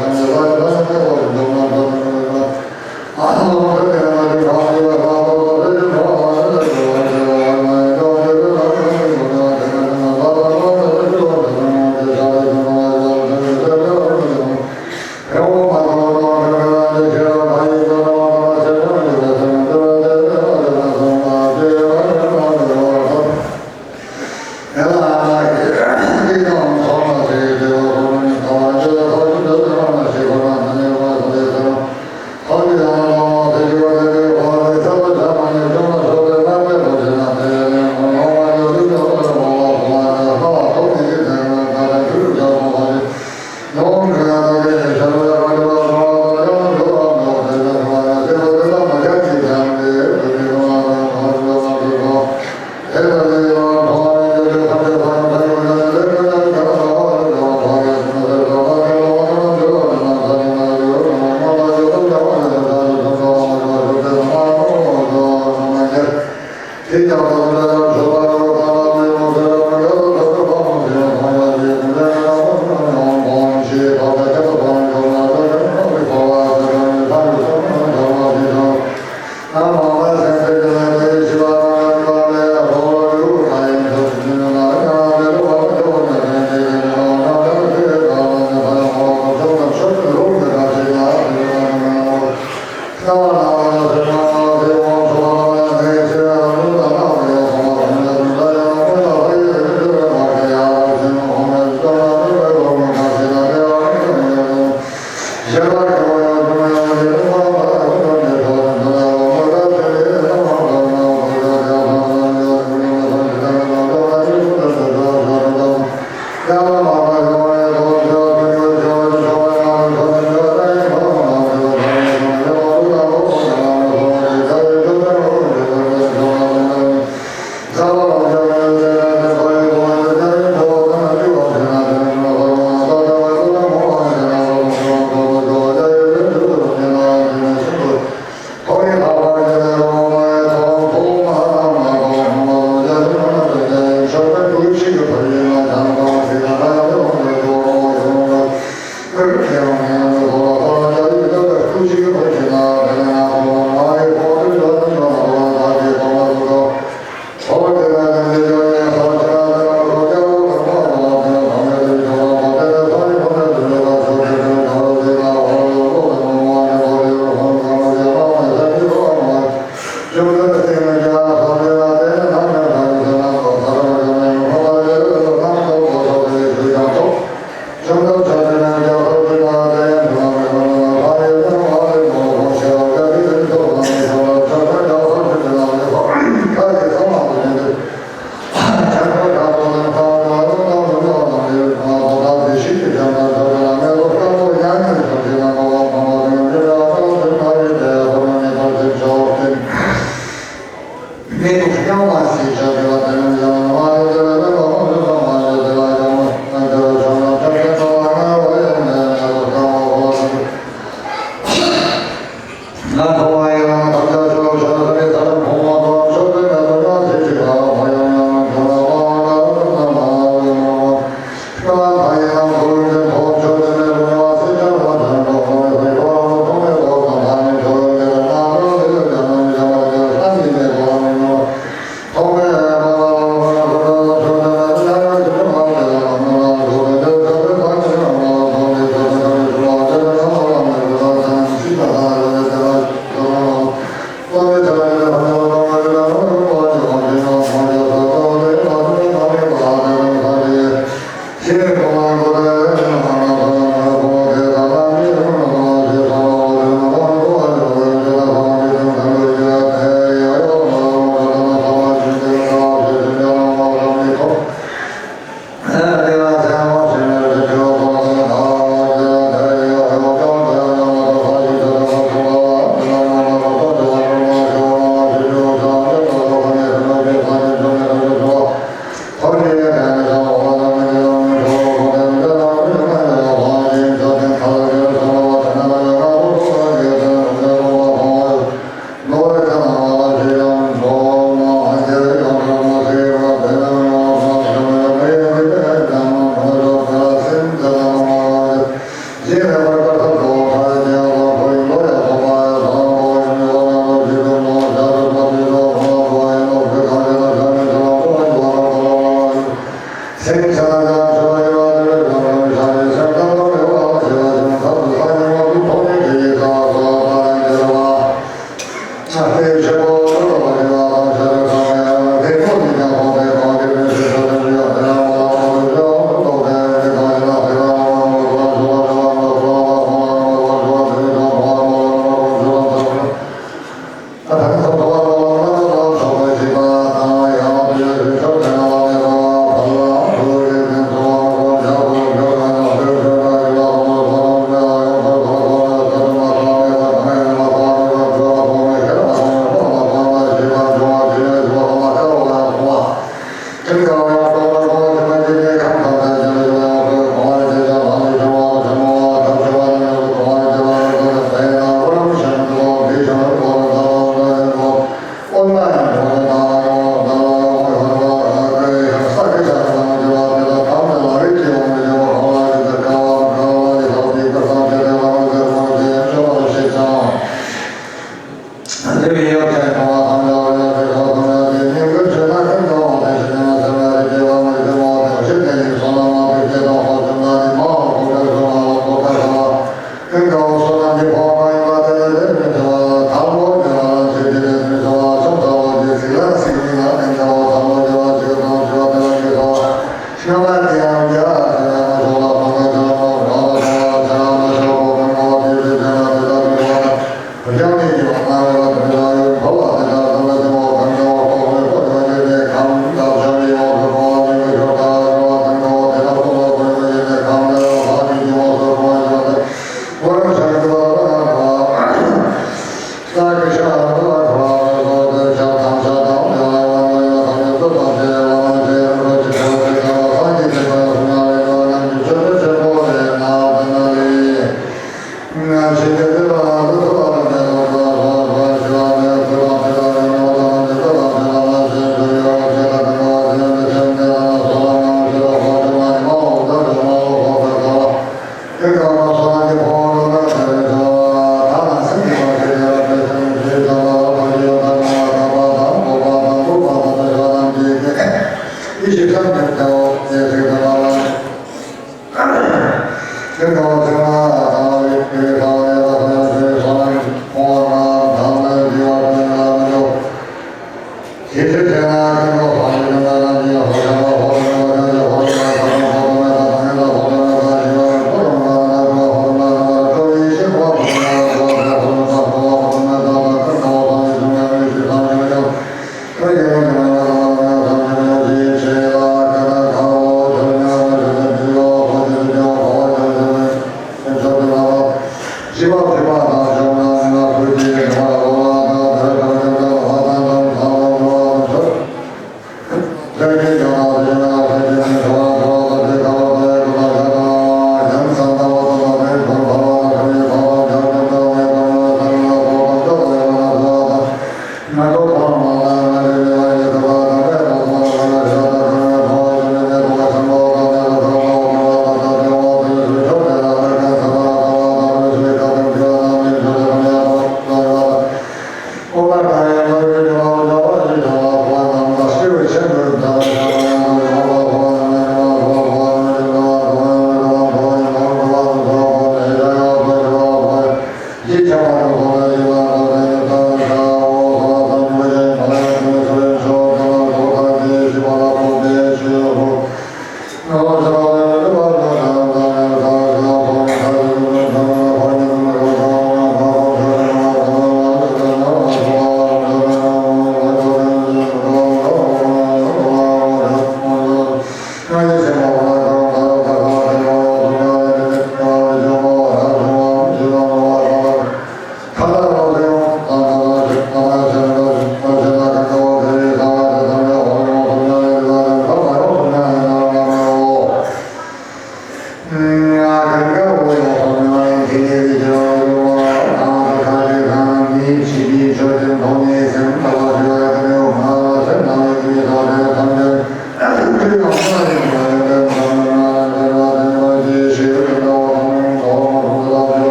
ནི་ཚོགས་མ་མི་འགྱུར་བ་ཆོག་པ་མ་ནི་མ་ནི་འགྱུར་བ།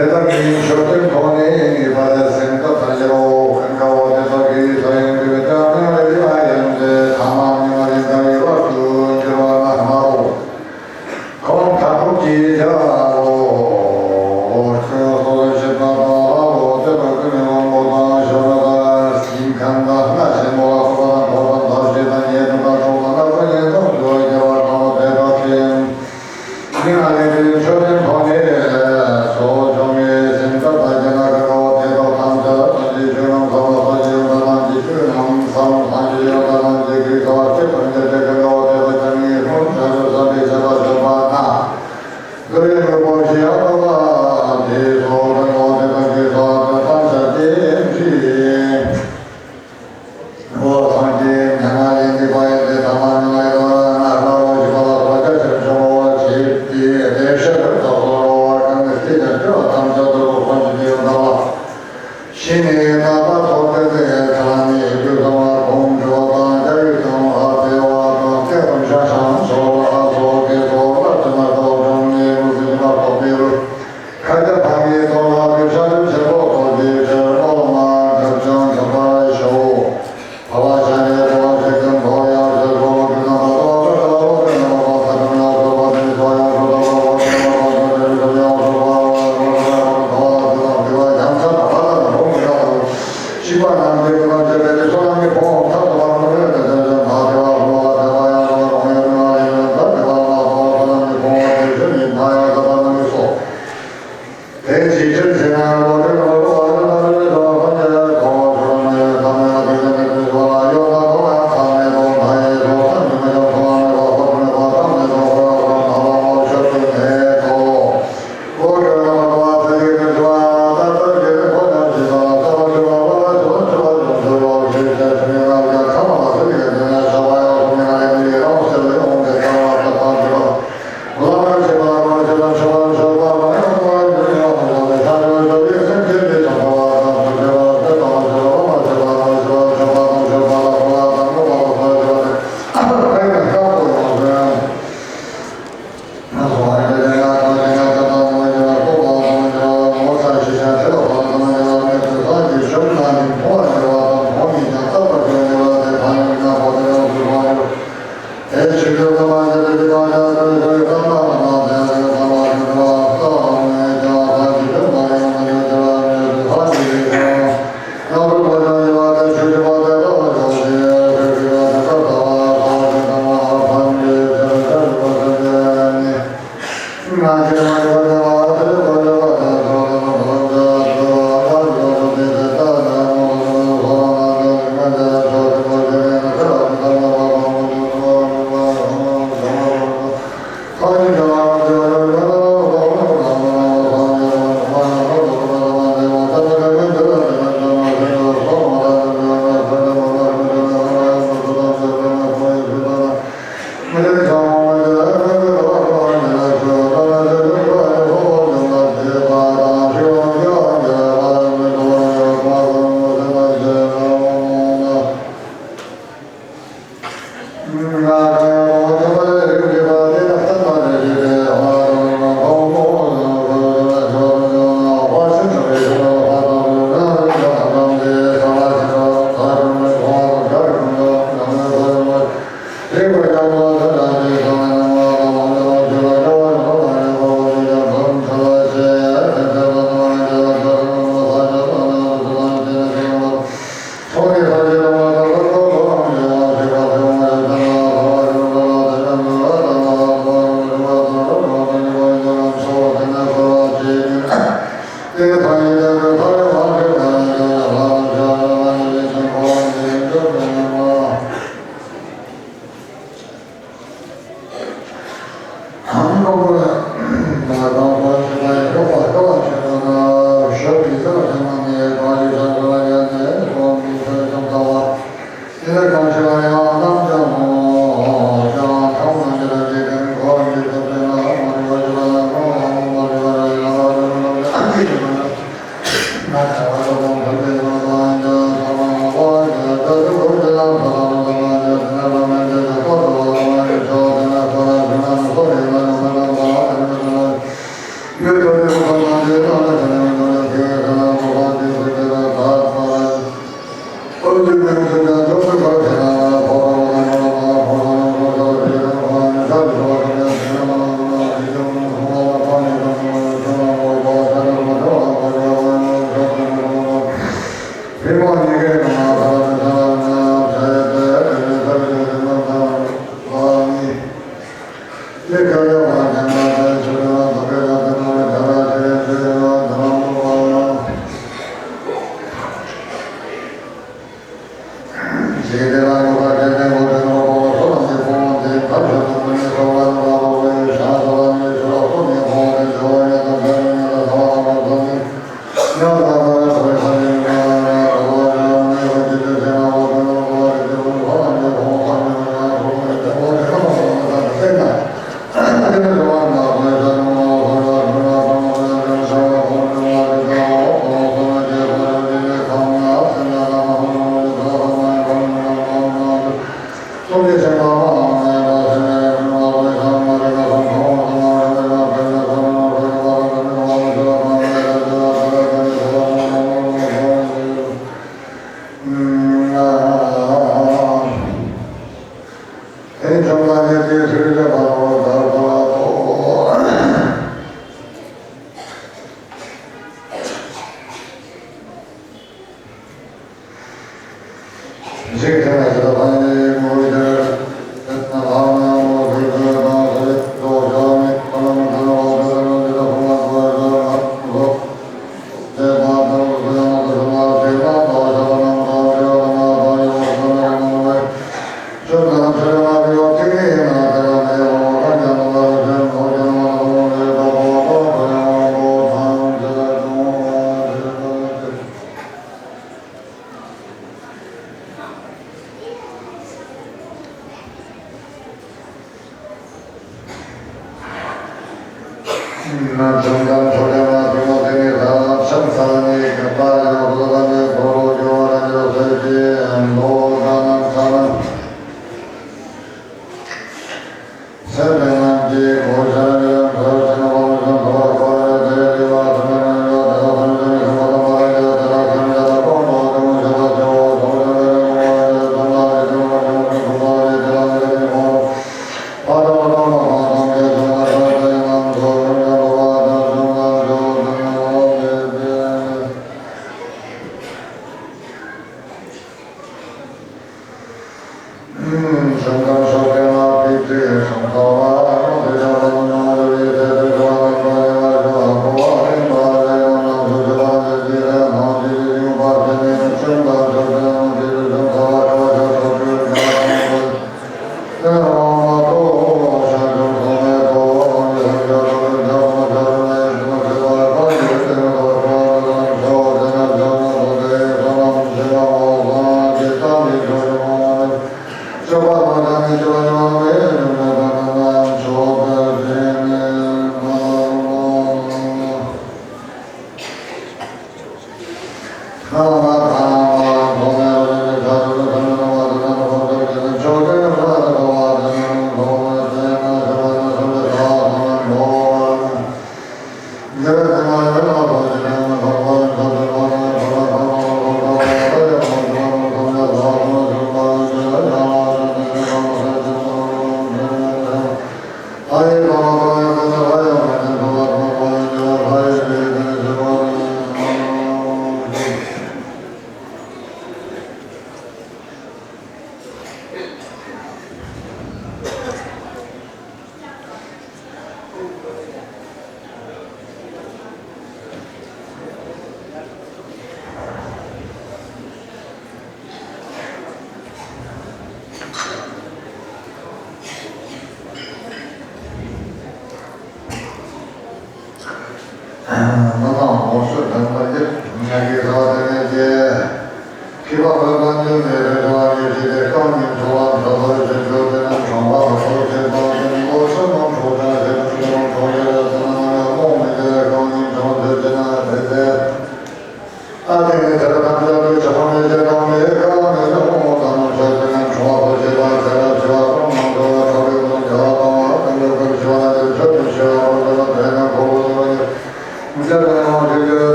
དེ་དག་གི་མཆོད་རྟེན་ཐོག་ནས་ངེས་པར་སེམས་ཐག་ལ་བཞག་རོགས། ཀུན་དགའ་བོ་དེ་དག་གིས་ས་ཡོམ་གྱི་བྱ་ཉེས་རིག་པ་ཡང་དེ་ཐ་མ་ཉི་མ་རིང་ག་ཡི་བར་དུ་འགྱུར་བ་ན་སྨྲ་རོ། ཁོང་ཐ་ཕུག་གི་བྱ་རོགས། ཁྱོད་སོ་སོའི་ཞིང་དང་ལྷ་ལོ་དེ་དག་ཀུན་ནས་དབང་པོ་དང་ཤ་ར་དང་ཞིང་ཁམས་དང་སྣ་ཆེན་པོ་ལ་སོགས་པ་དང་ཕོ་བྲང་དར་ཞིང་དང་ཉེ་འགྲམ་དང་ཕྱོགས་དང་སྣ་ཚོགས་ཉེ་འགྲམ་དུ་རྒྱལ་བ་དང་དེ་དག་གི་ཉི་མ་ལས་དེ་མཆོད་རྟེན་ཐོག་ནས་གཙོ་བོ་འབྱུང་བའི་སེམས་ཙམ་དང་རྒྱ་ནག་གི་རོ་དེ་དག་ཐམས་ཅད་ཐམས་ཅད་ཆོས་རྣམས་ཚང་བ་ཐམས་ཅད་ཡོན་ཏན་ཐམས་ཅད་ཆོས་རྣམས་ཚང་ཐམས་ཅད་ཡོན་ཏན་ཐམས་ཅད་ཀྱི་ཚོགས་ཀྱི་ཐམས་ཅད་དེ་གི་རོ་དེ་དག་ཀྱང་ངེས་ལྷུན་ཆགས་སུ་བསམ་པའི་ཆེད་དུ་བྱོན་པ་ན། འགྲོ་བའི་དངོས་པོ་ཞེས་པ་དེ་ཚོ་དང་རོ་དེ་དག་གི་ཚོགས་དེ་ཐམས་ཅད་དེ་འདྲི། འོ་ཐམས་ཅད་མྱ་ངན་ལས་འདས་པ་ཡིན་ཏེ། ཐ་མ་མྱ་ངན་ལས་འདས་པ་ན་སྨྲ་བ་ཞིག་པ་ལ་ཕར་ཆ་ཕྱིར་འབྱུང་བར་བྱེད་དེ། དེ་ཕྱིར་བདག་སོགས་འགྲོ་བ་གང་གི་སྲིད་ཀྱང་སྐྱེ་བ་ཐམས་ཅད་དུ་རོ་ཐམས་ཅད་ཀྱི་ཡོན་ཏན་ལ་ཞི་གནས་རྣམ་པར་རྟོག་པའི་ཚེ་ཐ་མའི་རྒྱུ་ཚང་བ་གོམས་འགྲོ་དང་རྒྱ་ཡུལ་དང་ཨ་ཙེ་བ་དང་སྐད་དང་ཤ་ཞང་སོགས་ལ་སོགས་ཀྱི་ཚོགས་ལ་བརྟེན་ན་རྟོག་གྲངས་ནས་མི་ཟིན་པ་རྟོག་པའི་རུ། ཁ་ཏ་ཕ་གི་ཏོ་ལ་གི་ཤ་ཆུ་ཆེན་པོ་ཐོག་གི་ཆེར་ཨོ་ལ་མ་འདབ་ཆུང་ཐོབ་པར་ཤོག་ཕ་བ་ཤ་ནས་ཏོ་ལ་ཤེ་ཀུན་ཐོ་ཡང་ཤེ་ཀོ་ལ་ཀུན་ན་མ་ཏོ་ལ་ཀ་ལ་ལོ་ཀུན་ན་མ་པ་ས་ཀུན་ཡང་ཤོ་པ་ཏེ་ཤོ་ཡང་ཤོ་ཏོ་ལ་ལོ་ཀུན་ན་མ་ཏོ་ཏེ་ཤོ་ཡང་ཤོ་པ་ལ་ཀུན་ན་མ་ཏོ་ཏེ་ཤོ་ཡང་ཤོ་པ་ལ་ཀུན་ན་མ་ཏོ།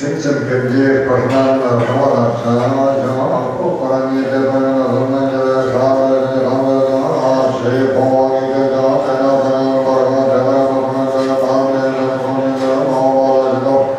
སེམས་ཅན་ཀུན་གྱི་བར་སྣང་ལ་རང་དབང་དང་བྱང་ཆུབ་པ་ཉིད་དེ་དང་ཡང་ན་བསམ་གཏན་གྱི་ལས་བྱ་བའི་རིགས་ལམ་པའི་ཀྱང་ཞེས་ཕུང་པོ་ཉིད་ཀྱི་ཀྱང་དེ་ན་དེ་ཡང་བར་སྣང་དེ་ལ་ཀུན་སྨོན་དེ་དང་དེ་ཡང་ཀུན་ཉིད་དེ་ལ་མ་འོངས་པ་ལ་ཞེས་དང་།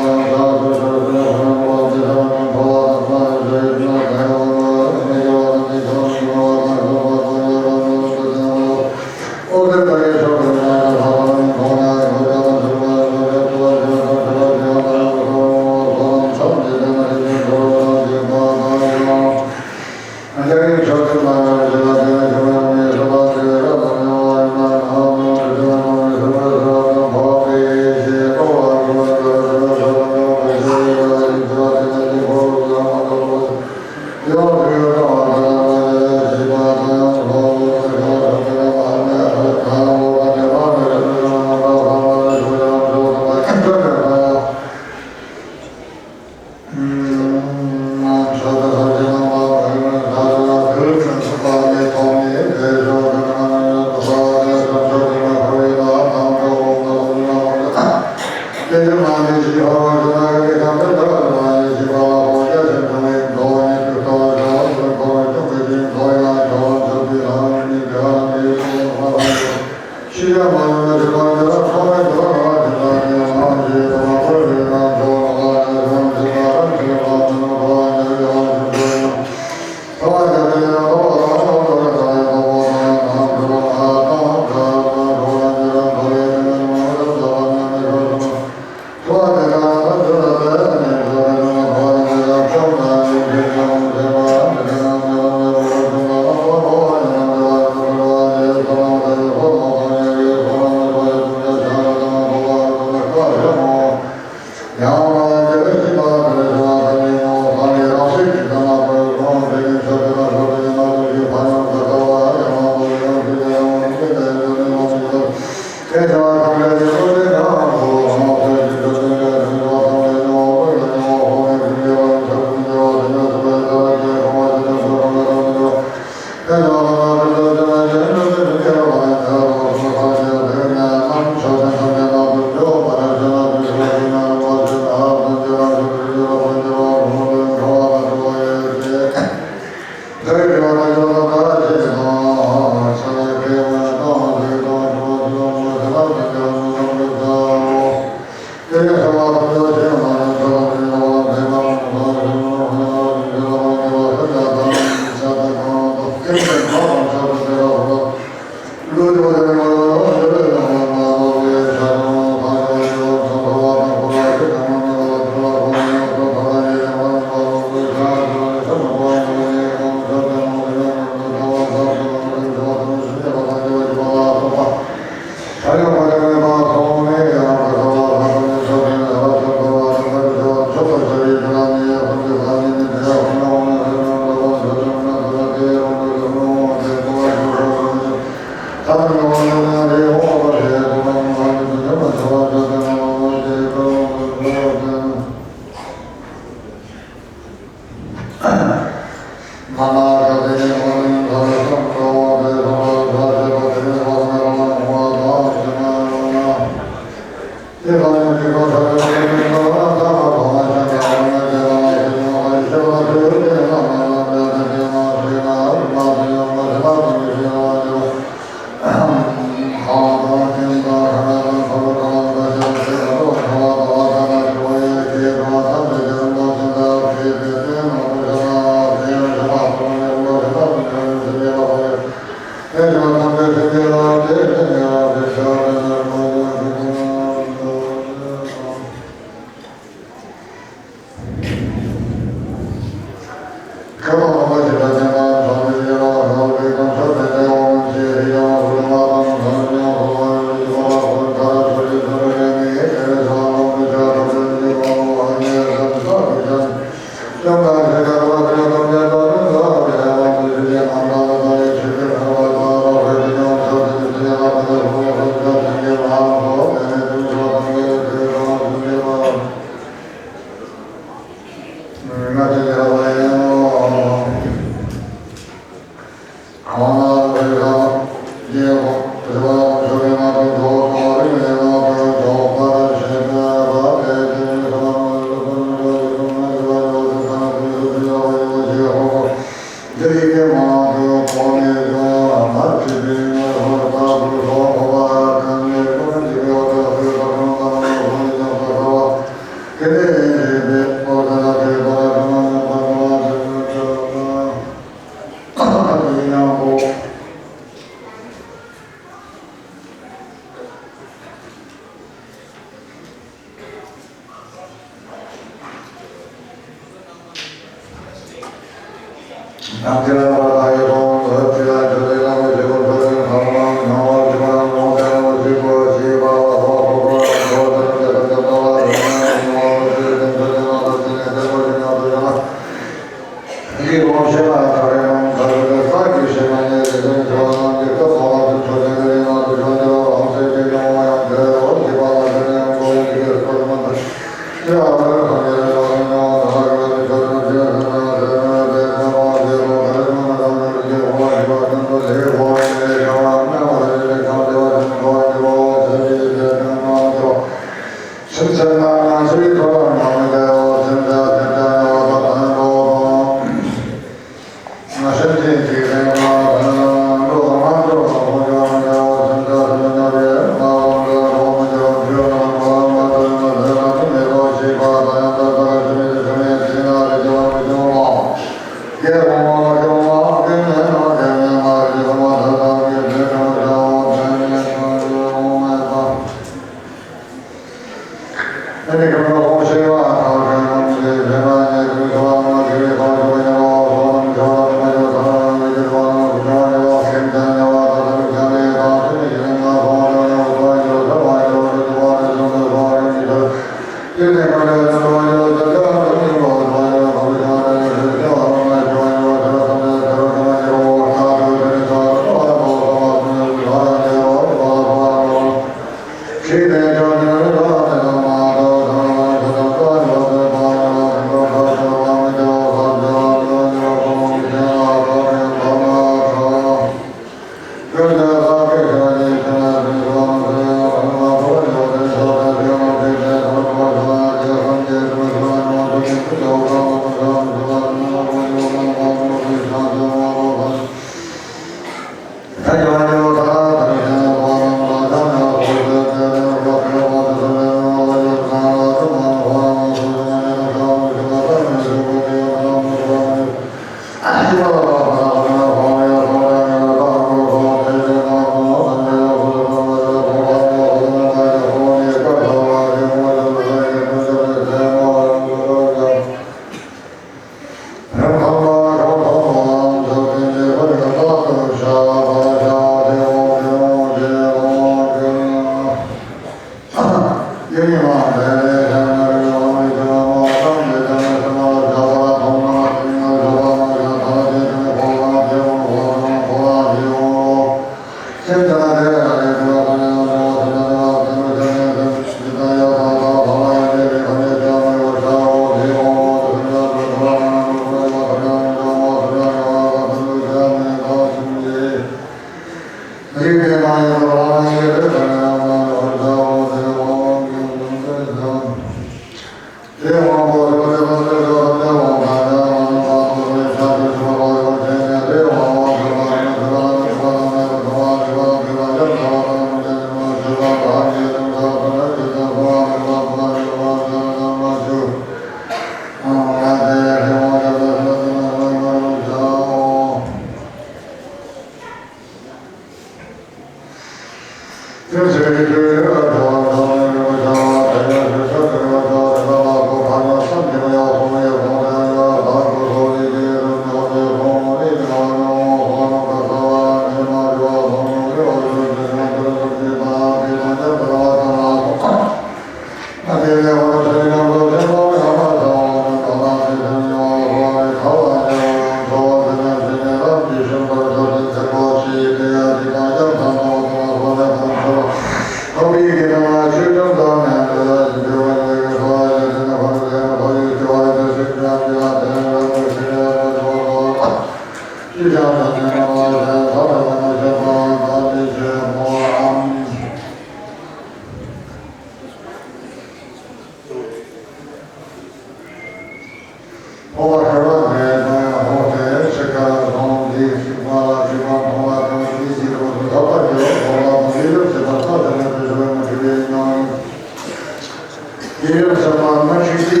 ཡིན་ཡང་ཟེར་བ་མ་ཁྲིག་སྟེ།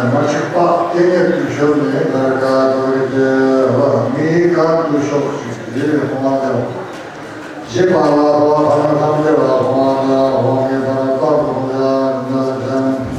མ་ཁྲིག་པ་ལྟེ་གནས་དུ་ཤོར་ནས་གར་དཀར་དུ་རིག་སྟེ། མིའི་གར་དུ་ཤོག་ཅིག་ཡིན་ནས་གོང་མ་དེ། རྗེ་འབངས་ལ་གོ་བ་ཐ་ན་ཐམས་ཅད་ལ་གོ་བ་དང་འོང་ངེས་པར་དཔག་ཏུ་མེད་པ་ཅན།